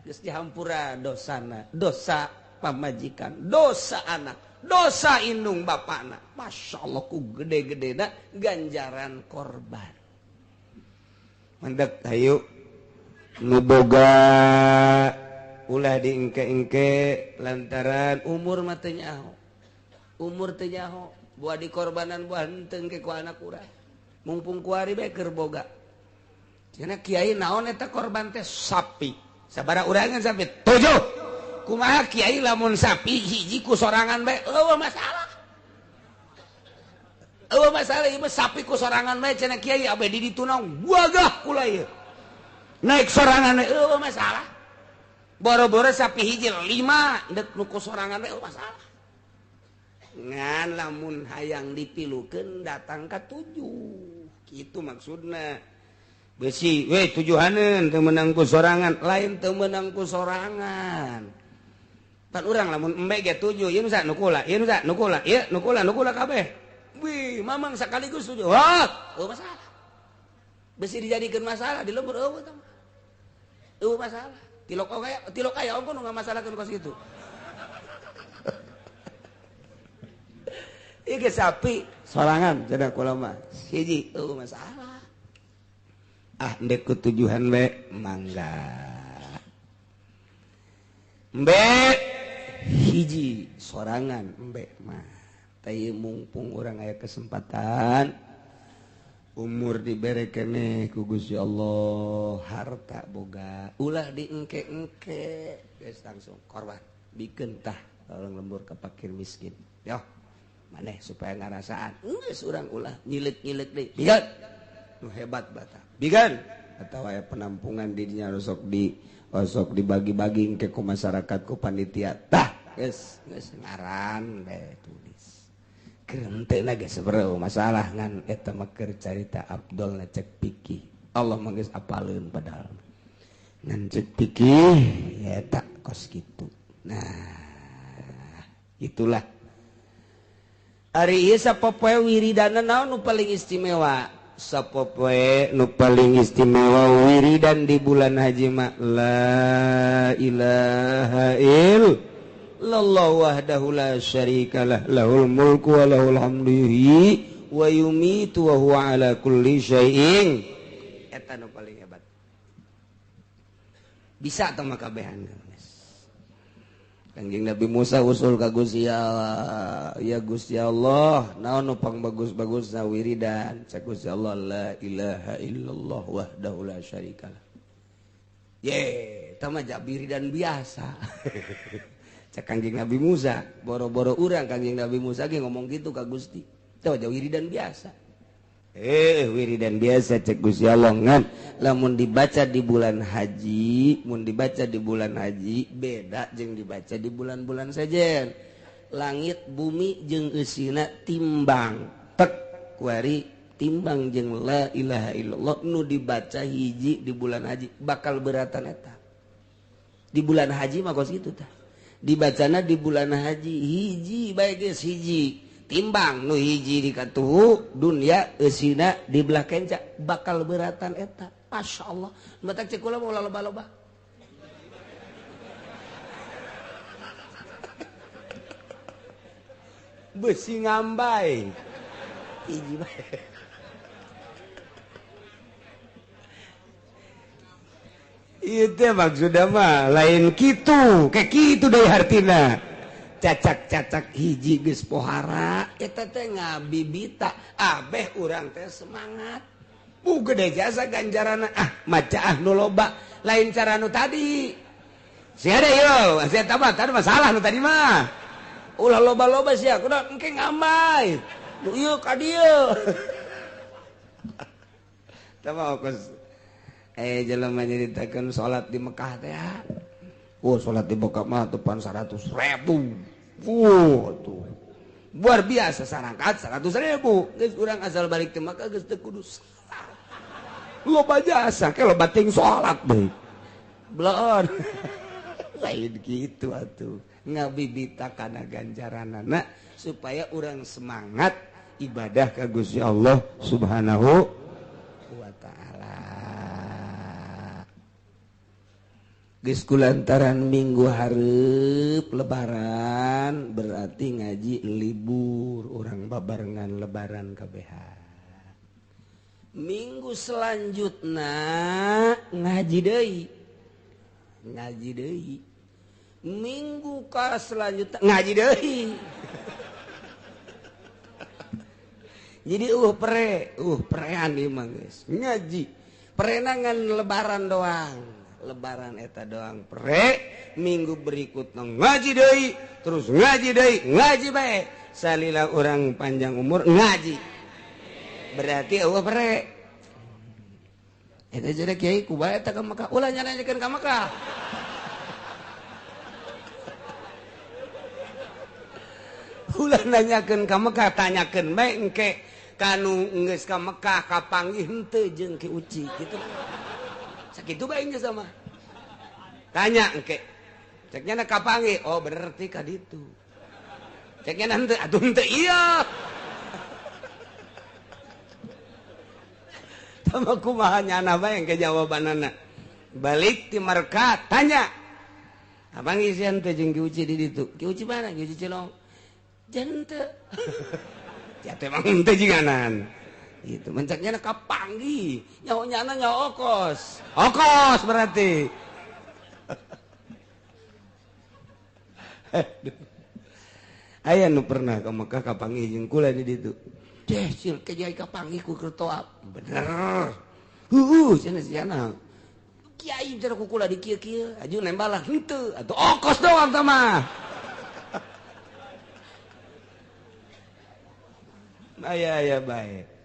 A: geus dihampura dosana, dosa pamajikan, dosa anak, dosa indung bapana. Masya Allah ku gede-gedena ganjaran korban. Mandek hayu nu boga ulah diengke-engke lantaran umur mah teu nyaho. Umur teu nyaho, buah dikorbanan buah henteu engke ku anak urang. Mumpung kuari bae keur boga. Cenah kiai naon eta korban teh sapi. Sabaraha urangan sapi? 7. Kumaha kiai lamun sapi hiji ku sorangan bae eueuh masalah. Eueuh masalah ieu sapi ku sorangan bae cenah kiai abe di ditu naon wagah kula ieu. Naik sorangan bae eueuh masalah. Boro-boro sapi hiji 5 deuk nu ku sorangan bae eueuh masalah. Ngan lamun hayang dipilukeun datang ka 7. Kitu maksudna. Besi we tujuhaneun teu meunang ku sorangan, lain teu meunang ku sorangan. Pan urang lamun embe ge 7, ieu nu sa nu kula, ieu nu sa nu kula, ieu nu kula, nu kula kabeh. Wih, mamang sekaligus 7. Wah, eueuh masalah. Besi dijadikeun masalah di lembur eueuh tah. Eueuh masalah. Tilok aya, tilok aya ongko nu ngamasalahkeun kos kitu. Ieu ge sapi sorangan cenah kula mah. Hiji eueuh masalah. Ah ndek kutujuhan be mangga. Embe hiji sorangan embe mah. Teh mumpung urang aya kesempatan umur dibere keneh ku Gusti Allah, harta boga, ulah diengke-engke, geus langsung korban, bikeun tah tolong lembur ka fakir miskin. Yoh, maneh supaya ngarasaan. Geus urang ulah nyileuk-nyileuk deui. Bigan. Nu hebat bata. Bigan atau aya penampungan di dinya osok dibagi-bagi ke ku masyarakat ku panitia. Tah, geus geus ngaran bae tulis. Kerenteuna geus sabaraha masalah ngan eta mah keur carita Abdul cek pikih. Allah mah geus apaleun padahal. Ngan cek pikih eta kos kitu. Nah, itulah. Ari ieu sapopoe wiridana naon nu paling istimewa? Sapopoe nu paling istimewa wiridan di bulan haji mah la ilaha illallah wahdahu la syarikalah lahul mulku wa lahul hamdu yuhyi wa yumitu wa huwa ala kulli syai'in. Eta nu paling hebat. Bisa tah mah kabehan. Kanjeng Nabi Musa usul ka Gusti Allah, ya Gusti Allah, naon nu pangbagus-bagusna wiridan? Cek Gusti Allah la ilaha illallah wahdahu la syarikalah. Ye, eta mah wiridan biasa. Cek Kanjeng Nabi Musa, boro-boro urang Kanjeng Nabi Musa ge ngomong gitu ka Gusti. Eta mah wiridan biasa. Wiridan biasa cek Gusti Allah ngan lamun dibaca di bulan haji, mun dibaca di bulan haji beda jeung dibaca di bulan-bulan sejen. Langit bumi jeung eusina timbang. Tek kuari timbang jeung la ilaha illallah nu dibaca hiji di bulan haji bakal beratan eta. Di bulan haji mah kos kitu tah. Dibacana di bulan haji hiji bae geus hiji. Timbang nu hiji di katuhu dunia eusina di belah kenca bakal beratan eta. Masya Allah. Matak cek kula mau loba-loba. Besi ngambai. Hiji bae. Ieu teh maksudna mah lain kitu, kayak kitu deui hartina. Cacak-cacak hiji geus pohara eta teh ngabibita abeh urang teh semangat. Bu gede jasa ganjarana ah maca ah nu loba lain cara nu tadi. Sia deui yo, sia tah mah tadi masalah nu tadi mah. Ulah loba-loba sia kudu engke ngambai. Nu ieu ka dieu. Tah mah kos jelema nyaritakeun salat di Mekah teh. Oh, salat di Mekah mah tepan 100.000. Tuh. Luar biasa sarangkat 100.000. Geus urang asal balik teh maka geus teu kudu salat. Loba jasa ke loba ting salat deui. Bloon. Lain kitu atuh. Ngabibita kana ganjaranana supaya urang semangat ibadah ka Gusti Allah Subhanahu wa ta'ala. Geus kulantaran minggu hareup lebaran berarti ngaji libur urang babarengan lebaran kabehan. Minggu selanjutna ngaji deui. Ngaji deui. Minggu ka selanjutna ngaji deui. Jadi prean ieu mah geus. Ngaji. Perenangan lebaran doang. Lebaran eta doang pre, minggu berikutnya ngaji deui, terus ngaji deui, ngaji bae. Salila urang panjang umur ngaji. Berarti eueuh pre. Eta jadi kiai ku bae eta ka Mekah, ulah nyanyakeun ka Mekah. Ulah nanyakeun ka Mekah, tanyakeun bae engke kanu geus ka Mekah kapanggih henteu jeung Ki Uci kitu. Sakitu bae nya sama. Tanya engke. Ceknya na kapanggih, oh berarti ka ditu. Ceknya henteu, atuh henteu ieu. Tama kumaha nyana bae engke jawabanana. Balik ti Mekah tanya. Abang isian teh jeung Ki Uci di ditu. Ki Uci mana? Ki Uci Cilong. Jangan teu. Ya teh emang teh jinganan. Gitu mencaknya kapanggih, nyaho nyana nyaho okos. Okos berarti. Aya nu pernah ka Mekah kapanggih jeung kula di ditu. Deh sil ke kiai kapanggih ku keur toap. Bener. Heuh cenah sia. Kiai cenah ku kula di kieu-kieu, aju nembalah henteu atuh okos doang tah mah. Aya baik.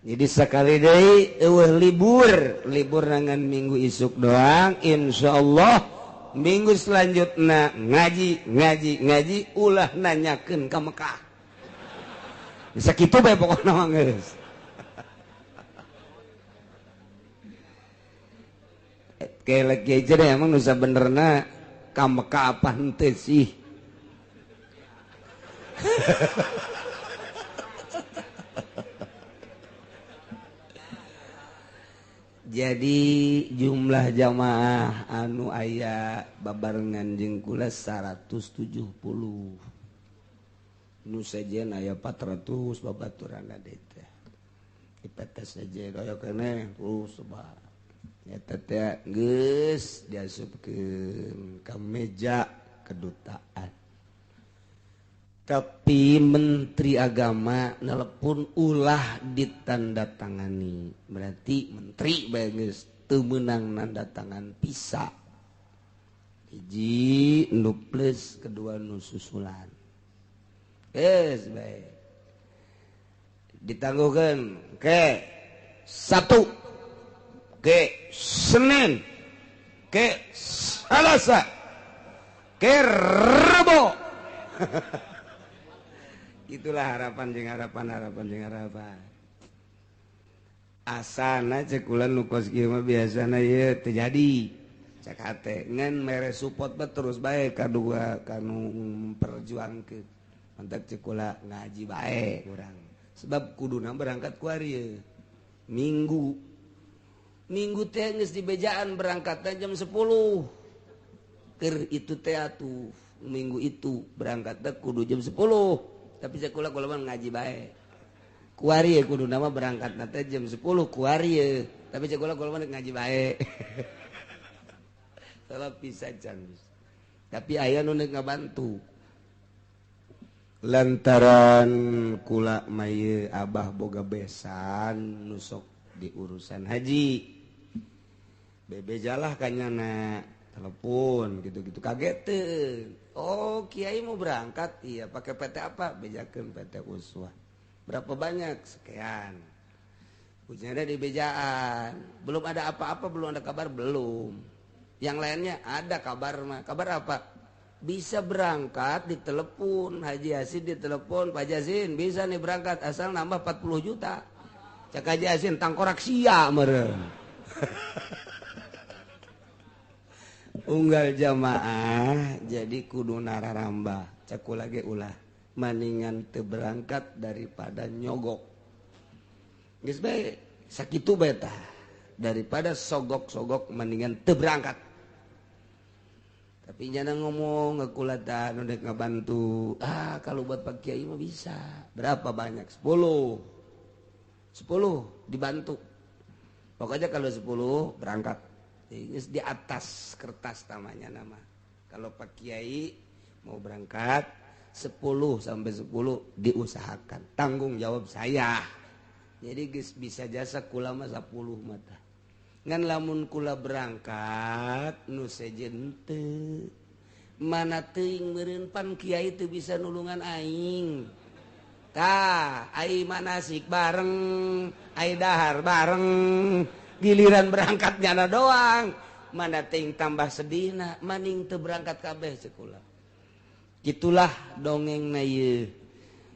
A: Jadi sekali deui eueuh libur, libur nangan minggu isuk doang, insyaallah minggu selanjutnya ngaji, ngaji, ngaji ulah nanyakeun ka Mekah. Bisa kitu bae pokona mah geus. Kelek ge jadi emang nu sabenerna ka Mekah apa henteu sih? Jadi jumlah jamaah anu aya babarengan jeung kula 170. Nu sejen aya 400 babaturanna deui teh. Dipetes sejen aya keneh terus sebab eta teh geus diasupkeun ka meja kedutaan. Tapi Menteri Agama nelepon ulah ditandatangani. Berarti menteri bae geus teu meunang nanda tangan pisa. Hiji nu plus kedua nu susulan. Geus bae. Ditangguhkeun ke Sabtu, ke Senin, ke Selasa, ke Rebo. Itulah harapan jeung harapan, harapan jeung harapan. Asana cek kula nu kos kieu mah biasana ieu teu jadi. Cek hate ngan mere support bae terus bae kadua kanu memperjuangkeun. Mantak cek kula ngaji bae urang. Sebab kuduna berangkat ku ari ieu. Minggu. Minggu teh geus dibejaan berangkatna jam 10. Keur itu teh atuh minggu itu berangkatna kudu jam 10. Tapi sekolah kula mah ngaji bae. Kuari kudu nama berangkat teh jam 10 kuari. Tapi sekolah kula mah ngaji bae. Salah bisa can. Tapi aya nu neuk ngabantu. Lantaran kula mah ieu abah boga besan nu sok di urusan haji. Bebejalah kanyana telepon gitu-gitu kaget teu. Oh kiai mau berangkat, iya pakai PT apa? Bejakeun PT Uswah. Berapa banyak? Sekian. Ujiannya di bejaan. Belum ada apa-apa, belum ada kabar, belum. Yang lainnya ada kabar mah. Kabar apa? Bisa berangkat ditelepon, Haji Yasin ditelepon, Pak Yasin bisa nih berangkat asal nambah 40 juta. Cak Haji Yasin tangkorak sia meureun. Unggal jamaah jadi kudu nararambah cek kula ge ulah maningan teu berangkat daripada nyogok. Geus bae sakitu bae tah daripada sogok-sogok mendingan teu berangkat. Tapi nyana ngomong kula tah nu dek ngabantu. Ah kalau buat Pak Kiai mah bisa. Berapa banyak? 10. 10 dibantu. Pokoknya kalau 10 berangkat. Di atas kertas namanya nama. Kalau Pak Kiai mau berangkat 10 sampai 10 diusahakan. Tanggung jawab saya. Jadi geus bisa jasa kula mah 10 mata. Ngan lamun kula berangkat nu sejen teu. Mana teuing meureun pan kiai teu bisa nulungan aing. Tah, ai manasik bareng, ai dahar bareng, giliran berangkat nyana doang. Mana teuing tambah sedihna, maning teu berangkat kabeh ceuk kula. Gitulah dongeng na ieu.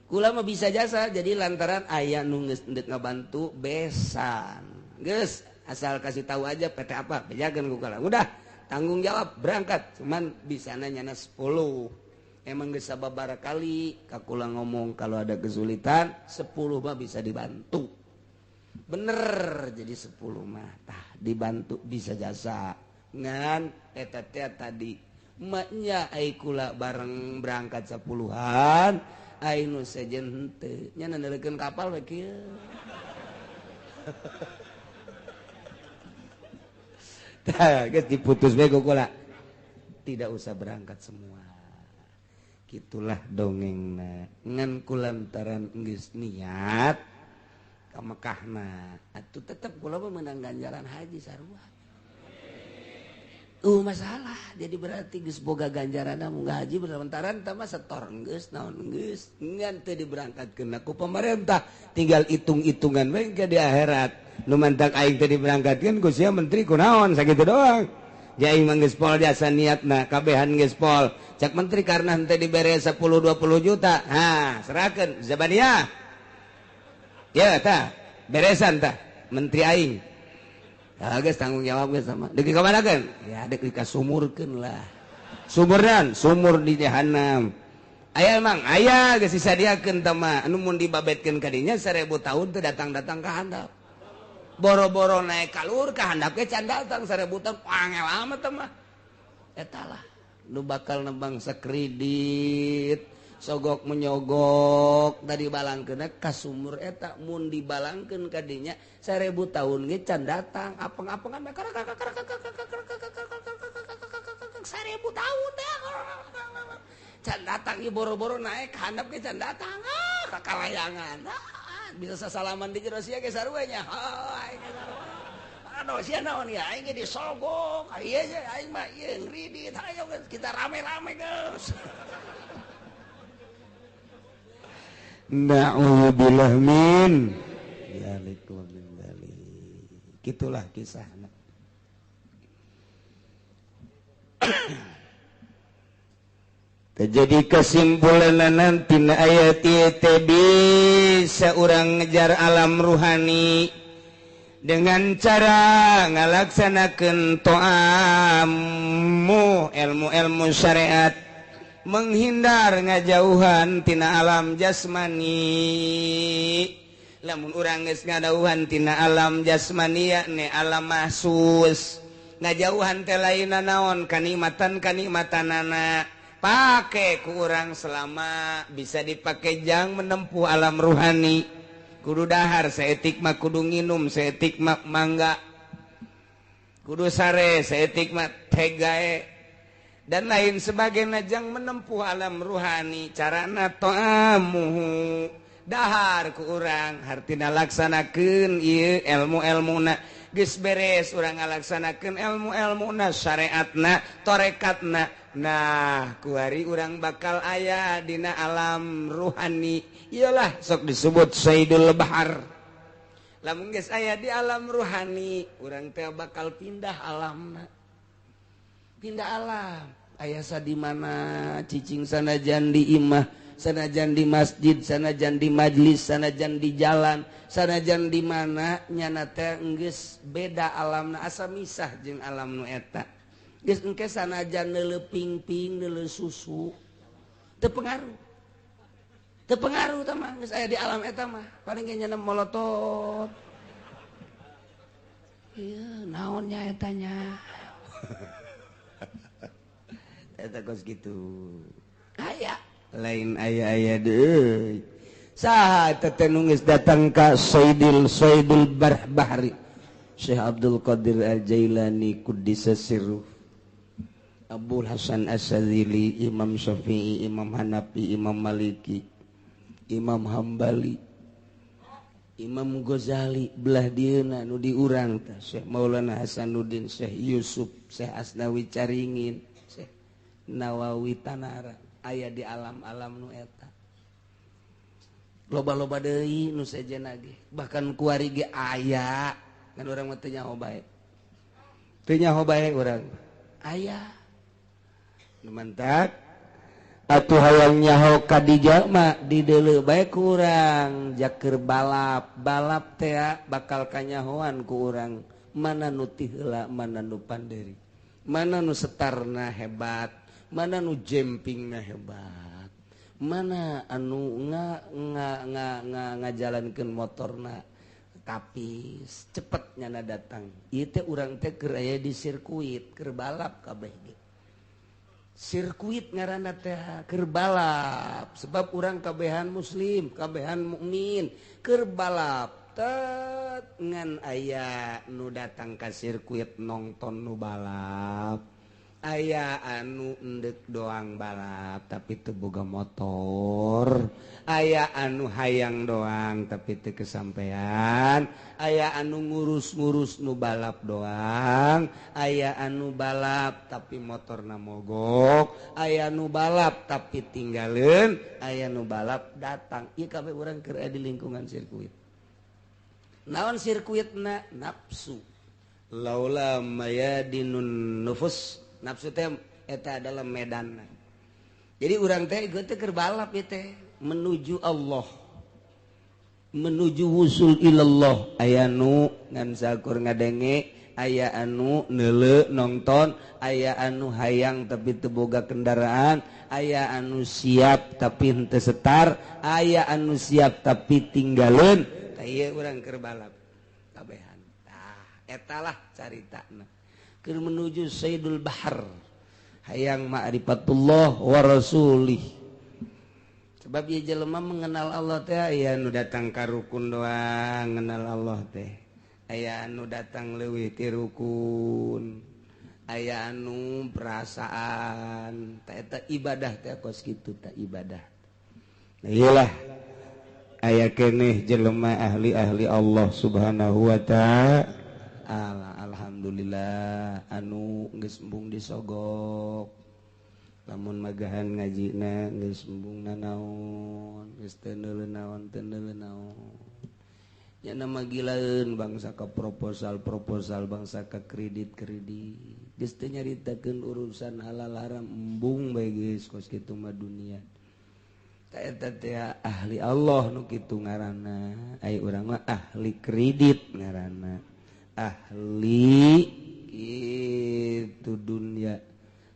A: Kula mah bisa jasa jadi lantaran aya nu geus endek ngabantu besan. Geus asal kasih tahu aja PT apa, bejakeun ku kula. Udah tanggung jawab berangkat, cuman bisana nyana 10. Emang geus sababaraha kali ka kula ngomong kalau ada kesulitan 10 mah bisa dibantu. Bener jadi 10 mah tah dibantu bisa jasa. Ngan eta teh tadi maknya ai kula bareng berangkat 10-an ai nu sejen henteu nya nandelekeun kapal we kieu. Tah geus diputus we ku kula. Tidak usah berangkat semua. Gitulah dongengna. Ngan kulantaran geus niat ka Mekahna atuh tetep kula mah meunang ganjaran haji sarua. Masalah jadi berarti geus boga ganjaranna munggah haji berlantaran tah mah setor geus naon geus ngan teu diberangkatkeun ku pemerintah tinggal hitung-hitungan we ke di akhirat nu mantak aing teu diberangkatkeun ku sia menteri kunaon sakitu doang. Jadi mah geus pol jasa niatna kabehan geus pol cak menteri karena henteu dibere 10 20 juta ha serahkeun zabaniyah ya tah beresan tah menteri aing. Ya geus tanggung jawab geus sama. Deuk dikamanakeun? Ya deuk dikasumurkeun lah. Sumurnan, sumur di jahanam. Aya emang aya geus disadiakeun tah mah anu mun dibabetkeun ka dinya 1000 tahun teu datang-datang ka handap. Boro-boro naik ka luhur ka handap ge can datang 1000 tahun angel amat tah mah. Eta lah nu bakal nembang sakredit, sogok menyogok tadi balangkeun ka sumur eta mun dibalangkeun ka dinya 1000 tahun ge can datang apeng-apengan 1000 tahun teh can datang ieu boro-boro naik handap ge can datang ka kalayangan bisa sasalaman di jero sia ge sarua nya aing aduh sia naon ya aing ge disogok ieu aing mah ieu ngridit hayo kita rame-rame geus. Na'udzubillah min dzalik wa min dzalik. Gitulah kisahna. Terjadi kesimpulan nanti ayat ieu bisa urang ngejar alam ruhani dengan cara ngalaksanakeun to'amu ilmu-ilmu syariat, menghindar ngajauhan tina alam jasmani. Lamun urang geus ngadauhan tina alam jasmani yakni alam mahsus, ngajauhan teh lainna naon kanikmatan kanikmatanana pake ku urang selama bisa dipake jang menempuh alam ruhani. Kudu dahar saeutik mah kudu nginum saeutik mah mangga, kudu sare saeutik mah tegae dan lain sebagainya jang menempuh alam ruhani. Carana to'amuhu dahar ku urang hartina laksanakeun ieu ilmu-ilmuna geus beres urang ngalaksanakeun ilmu-ilmuna syariatna torekatna. Nah kuari urang bakal aya dina alam ruhani, iyalah sok disebut Sayyidul Bahar. Lamun geus aya di alam ruhani urang teh bakal pindah alamna, pindah alam. Aya sa di mana cicing sanajan di imah, sanajan di masjid, sanajan di majlis, sanajan di jalan, sanajan di mana nyana teh geus beda alamna asa misah jeung alam nu eta. Geus engke sanajan neuleuh pingping, neuleuh susu teu pengaruh. Teu pengaruh tah mah geus aya di alam eta mah. Paling ge nyana molotot. Ieu naon nya eta nya. Eta kos kitu. Aya lain aya-aya deui. Saha eta teh nu geus datang ka Sayyidul Bahri Syekh Abdul Qadir Al-Jailani kuddisa sirruh. Abul Hasan As-Sadzili, Imam Syafi'i, Imam Hanafi, Imam Maliki, Imam Hambali, Imam Ghazali belah dieuna nu diurang teh Syekh Maulana Hasanuddin, Syekh Yusuf, Syekh Asnawi Caringin, Syekh Nawawi Tanara aya di alam-alam nu eta. Loba-loba deui nu sejenna ge, bahkan kuari ge aya, kan urang mah teu nyaho bae. Teu nyaho bae urang. Aya. Nu mantak atuh hayang nyaho ka dijama dideuleu bae ku urang jaker balap balap teh bakal kanyahoan ku urang mana nu ti heula mana nu panderi mana nu setarna hebat mana nu jempingna hebat mana anu nga nga nga nga ngajalankeun motorna tapi cepet nyana datang ieu teh urang teh keur aya di sirkuit keur balap kabeh ge. Sirkuit ngaranna teh keur balap sebab urang kabehan muslim kabehan mukmin keur balap tet ngan aya nu datang ka sirkuit nongton nu balap aya anu endek doang balap tapi teu boga motor aya anu hayang doang tapi teu kesampean aya anu ngurus-ngurus nu balap doang aya anu balap tapi motorna mogok aya nu balap tapi tinggaleun aya nu balap datang ieu kabeh urang keur aya di lingkungan sirkuit naon sirkuitna nafsu laula mayadinun nufus nafsu teh eta adalah medan. Jadi urang teh ieu teh keur balap ieu teh menuju Allah, menuju wusul ilallah. Aya nu ngan sakur ngadenge, aya anu neuleu nonton, aya anu hayang tapi teu boga kendaraan, aya anu siap tapi henteu setar, aya anu siap tapi tinggaleun. Tah ieu urang keur balap kabehan. Tah eta lah caritana. Keur menuju Sayyidul Bahar hayang ma'rifatullah wa rasulih sebab ieu jelema mengenal Allah teh aya nu datang ka rukun doang ngenal Allah teh aya anu datang leuwih ti rukun aya anu perasaan teh eta ibadah teh kos kitu teh ibadah. Nah iyalah aya keneh jelema ahli-ahli Allah Subhanahu wa ta'ala. Alhamdulillah anu geus embung disogok lamun magahan ngajina geus embung nanaon geus teu neuleuh naon teu neuleuh naon nya mah gilaeun bangsa ka proposal-proposal bangsa ka kredit-kredit geus teu nyaritakeun urusan halal haram embung bae geus kos kitu mah dunia ta eta teh ahli Allah nu kitu ngaranna ai urang mah ahli kredit ngaranna ahli itu dunia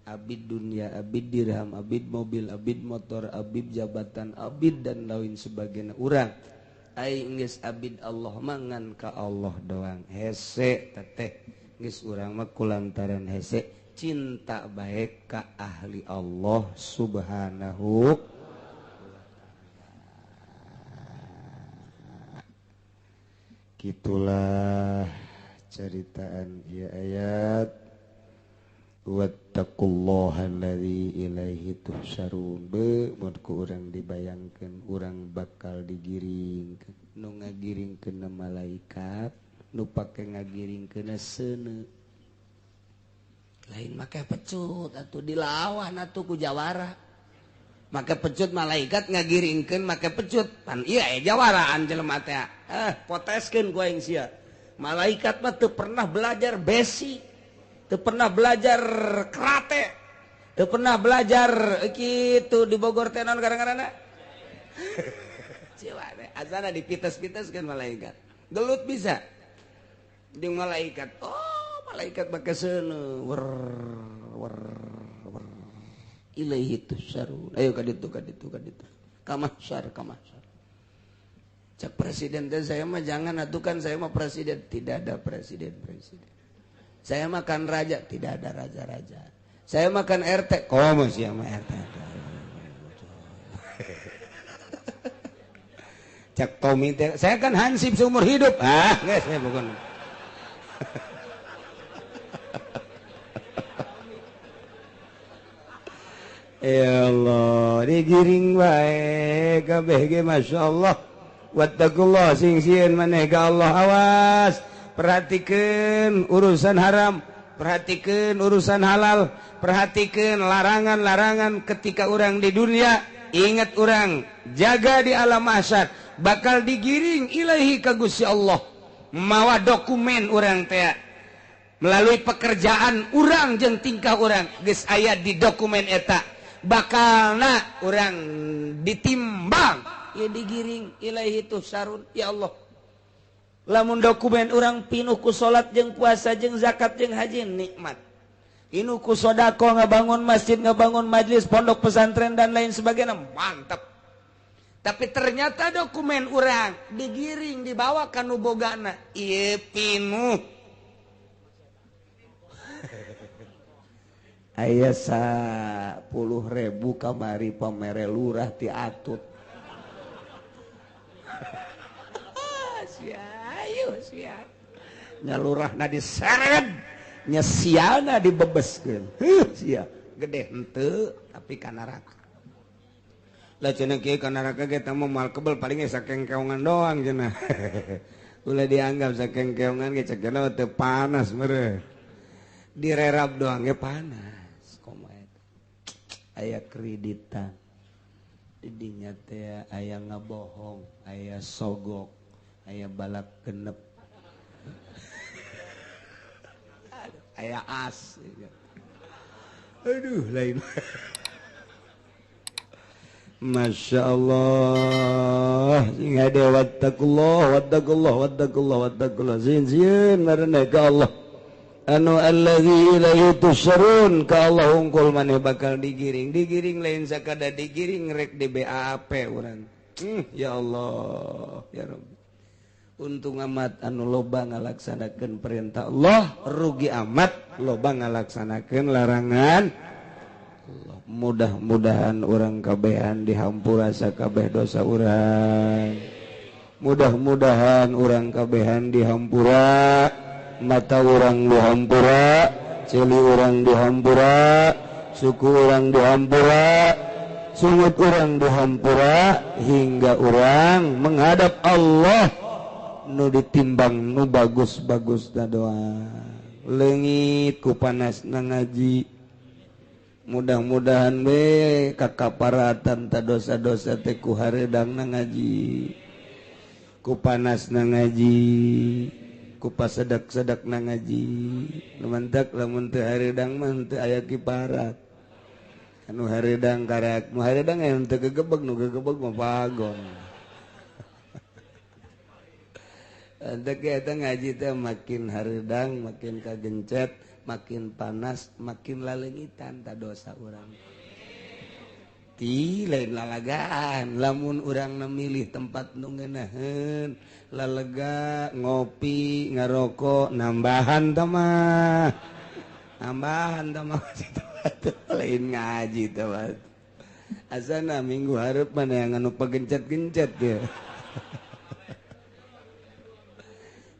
A: abid dunia abid dirham abid mobil abid motor abid jabatan abid dan lain sebagainya urang ai geus abid Allah mangan ka Allah doang hese teteh geus urang mah kulantaran hese cinta bae ka ahli Allah Subhanahu gitulah ceritaan ieu ayat wattaqullaha allazi ilaihi tuhsyarun be mun ku urang dibayangkeun urang bakal digiringkeun nu ngagiringkeun malaikat nu pake ngagiringkeun seuneu lain make pecut atuh dilawan atuh ku jawara make pecut malaikat ngagiringkeun make pecut pan ieu aya jawaraan jelema teh poteskeun ku aing sia. Malaikat mah teu pernah belajar besi, teu pernah belajar karate, teu pernah belajar kitu di Bogor teh naon gara-garana? Ciwa teh azana dipites-piteskeun malaikat. Gelut bisa. Jeung malaikat. Oh, malaikat make seuneu wer wer wer. Ilaihi tusarun. Ayo ka ditu ka ditu ka ditu. Ka mahsyar ka mahsyar. Cak presiden teh saya mah jangan atuh kan saya mah presiden, tidak ada presiden-presiden. Saya makan raja, tidak ada raja-raja. Saya makan RT, komo sih sama RT. Cak Tommy teh, saya kan hansip seumur hidup. Ah, enggak saya bukan. Ya Allah, digiring bae kabeh ge masyaallah. Wattaqullah sing sieun maneh ka Allah, awas. Perhatikeun urusan haram, perhatikeun urusan halal, perhatikeun larangan-larangan ketika urang di dunia. Ingat urang jaga di alam mahsyar, bakal digiring ilahi ka Gusti Allah. Mawa dokumen urang teh melalui pekerjaan urang jeung tingkah urang geus aya di dokumen eta. Bakalna urang ditimbang ya digiring ilahi tuhsarun. Ya Allah, lamun dokumen urang pinuh ku salat jeung puasa jeung zakat jeung haji nikmat, pinuh ku sedekah ngabangun masjid, ngabangun majlis, pondok pesantren dan lain sebagainya, mantap. Tapi ternyata dokumen urang digiring dibawa ka nu bogana ieu pinuh aya 10.000 kamari pamere lurah ti atut. Sia ayo sia. Nya lurahna diseret, nya siana dibebeskeun. Heuh sia, gede henteu tapi ka neraka. Lah cenah kieu ka neraka ge teh moal kebel paling ge sakengkeongan doang cenah. Ulah dianggap sakengkeongan ge cek cenah teu panas meureun. Direrap doang ge panas. Aya kreditan didinya teh aya ngabohong, aya sogok, aya balap genep, aya as, aduh lain. Masya Allah, sing hade wattaqullah wattaqullah wattaqullah wattaqullah sieun sieun maraneh ka Allah. Anu allazi ilaihi tusarun, ka Allah hungkul maneh bakal digiring. Digiring lain sakada digiring rek di BAP urang. Ya Allah, ya Rabbi. Untung amat anu loba ngalaksanakeun perintah Allah, rugi amat loba ngalaksanakeun larangan Allah. Mudah-mudahan urang kabehan dihampura sakabeh dosa urang. Mudah-mudahan urang kabehan dihampura, mata urang dihampura, celi urang dihampura, suku urang dihampura, sungut urang dihampura, hingga urang menghadap Allah nu ditimbang nu bagus-bagus na doa. Leungit ku panasna ngaji. Mudah-mudahan we kakaparatan ta dosa-dosa teh ku hareudangna ngaji, ku panasna ngaji, kupas sedak-sedak na ngaji. Lumantak lamun teu hareudang mah teu aya kiparat. Anu hareudang karak, nu hareudang aya teu gegebeg, nu gegebeg mah pagong. Antek eta ngaji teh makin hareudang, makin kagencet, makin panas, makin laleungitan ta dosa urang. Ti lain lalagaan, lamun urang memilih tempat nu ngeunaheun, lalega ngopi ngarokok nambahan teh mah, nambahan teh mah lain ngaji teh mah. Asana minggu hareup mana yang anu pagencet-gencet ya.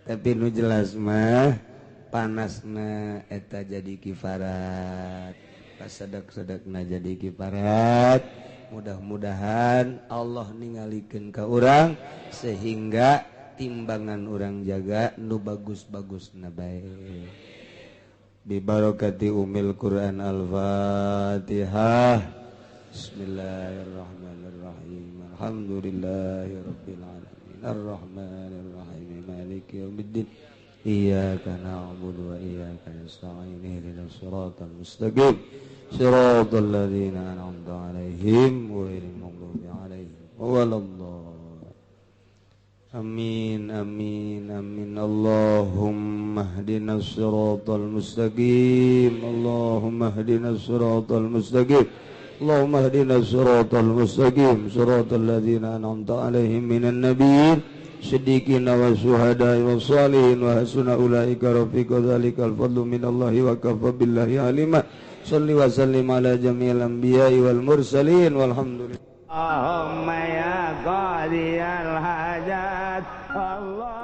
A: Tapi nu jelas mah panasna eta jadi kifarat, pasedak-sedekna jadi kifarat. Mudah-mudahan Allah ningalikeun ka urang sehingga timbangan urang jaga nu bagus-bagusna bae. Bi barakati umil Quran. Al-Fatihah. Bismillahirrahmanirrahim. Alhamdulillahirabbil alamin. Arrahmanirrahim. Maliki yaumiddin. Iyyaka na'budu wa iyyaka nasta'in. Ihdinas siratal mustaqim. Siratal ladzina an'amta 'alaihim ghairil maghdubi 'alaihim waladdallin. Amin amin amin. Allahumma ihdinas siratal mustaqim. Allahumma ihdinas siratal mustaqim. Allahumma ihdinas siratal mustaqim. Siratal ladzina an'amta 'alaihim minan nabiyyin siddiqin wa syuhada'i wa shalihin wa hasuna ulaika rafiqa. Dzalikal fadlu minallahi wa kafa billahi alima. Shalli wa sallim ala jami'il anbiya'i wal mursalin walhamdulillah. Allahumma ya qadiyal hajat. Allah.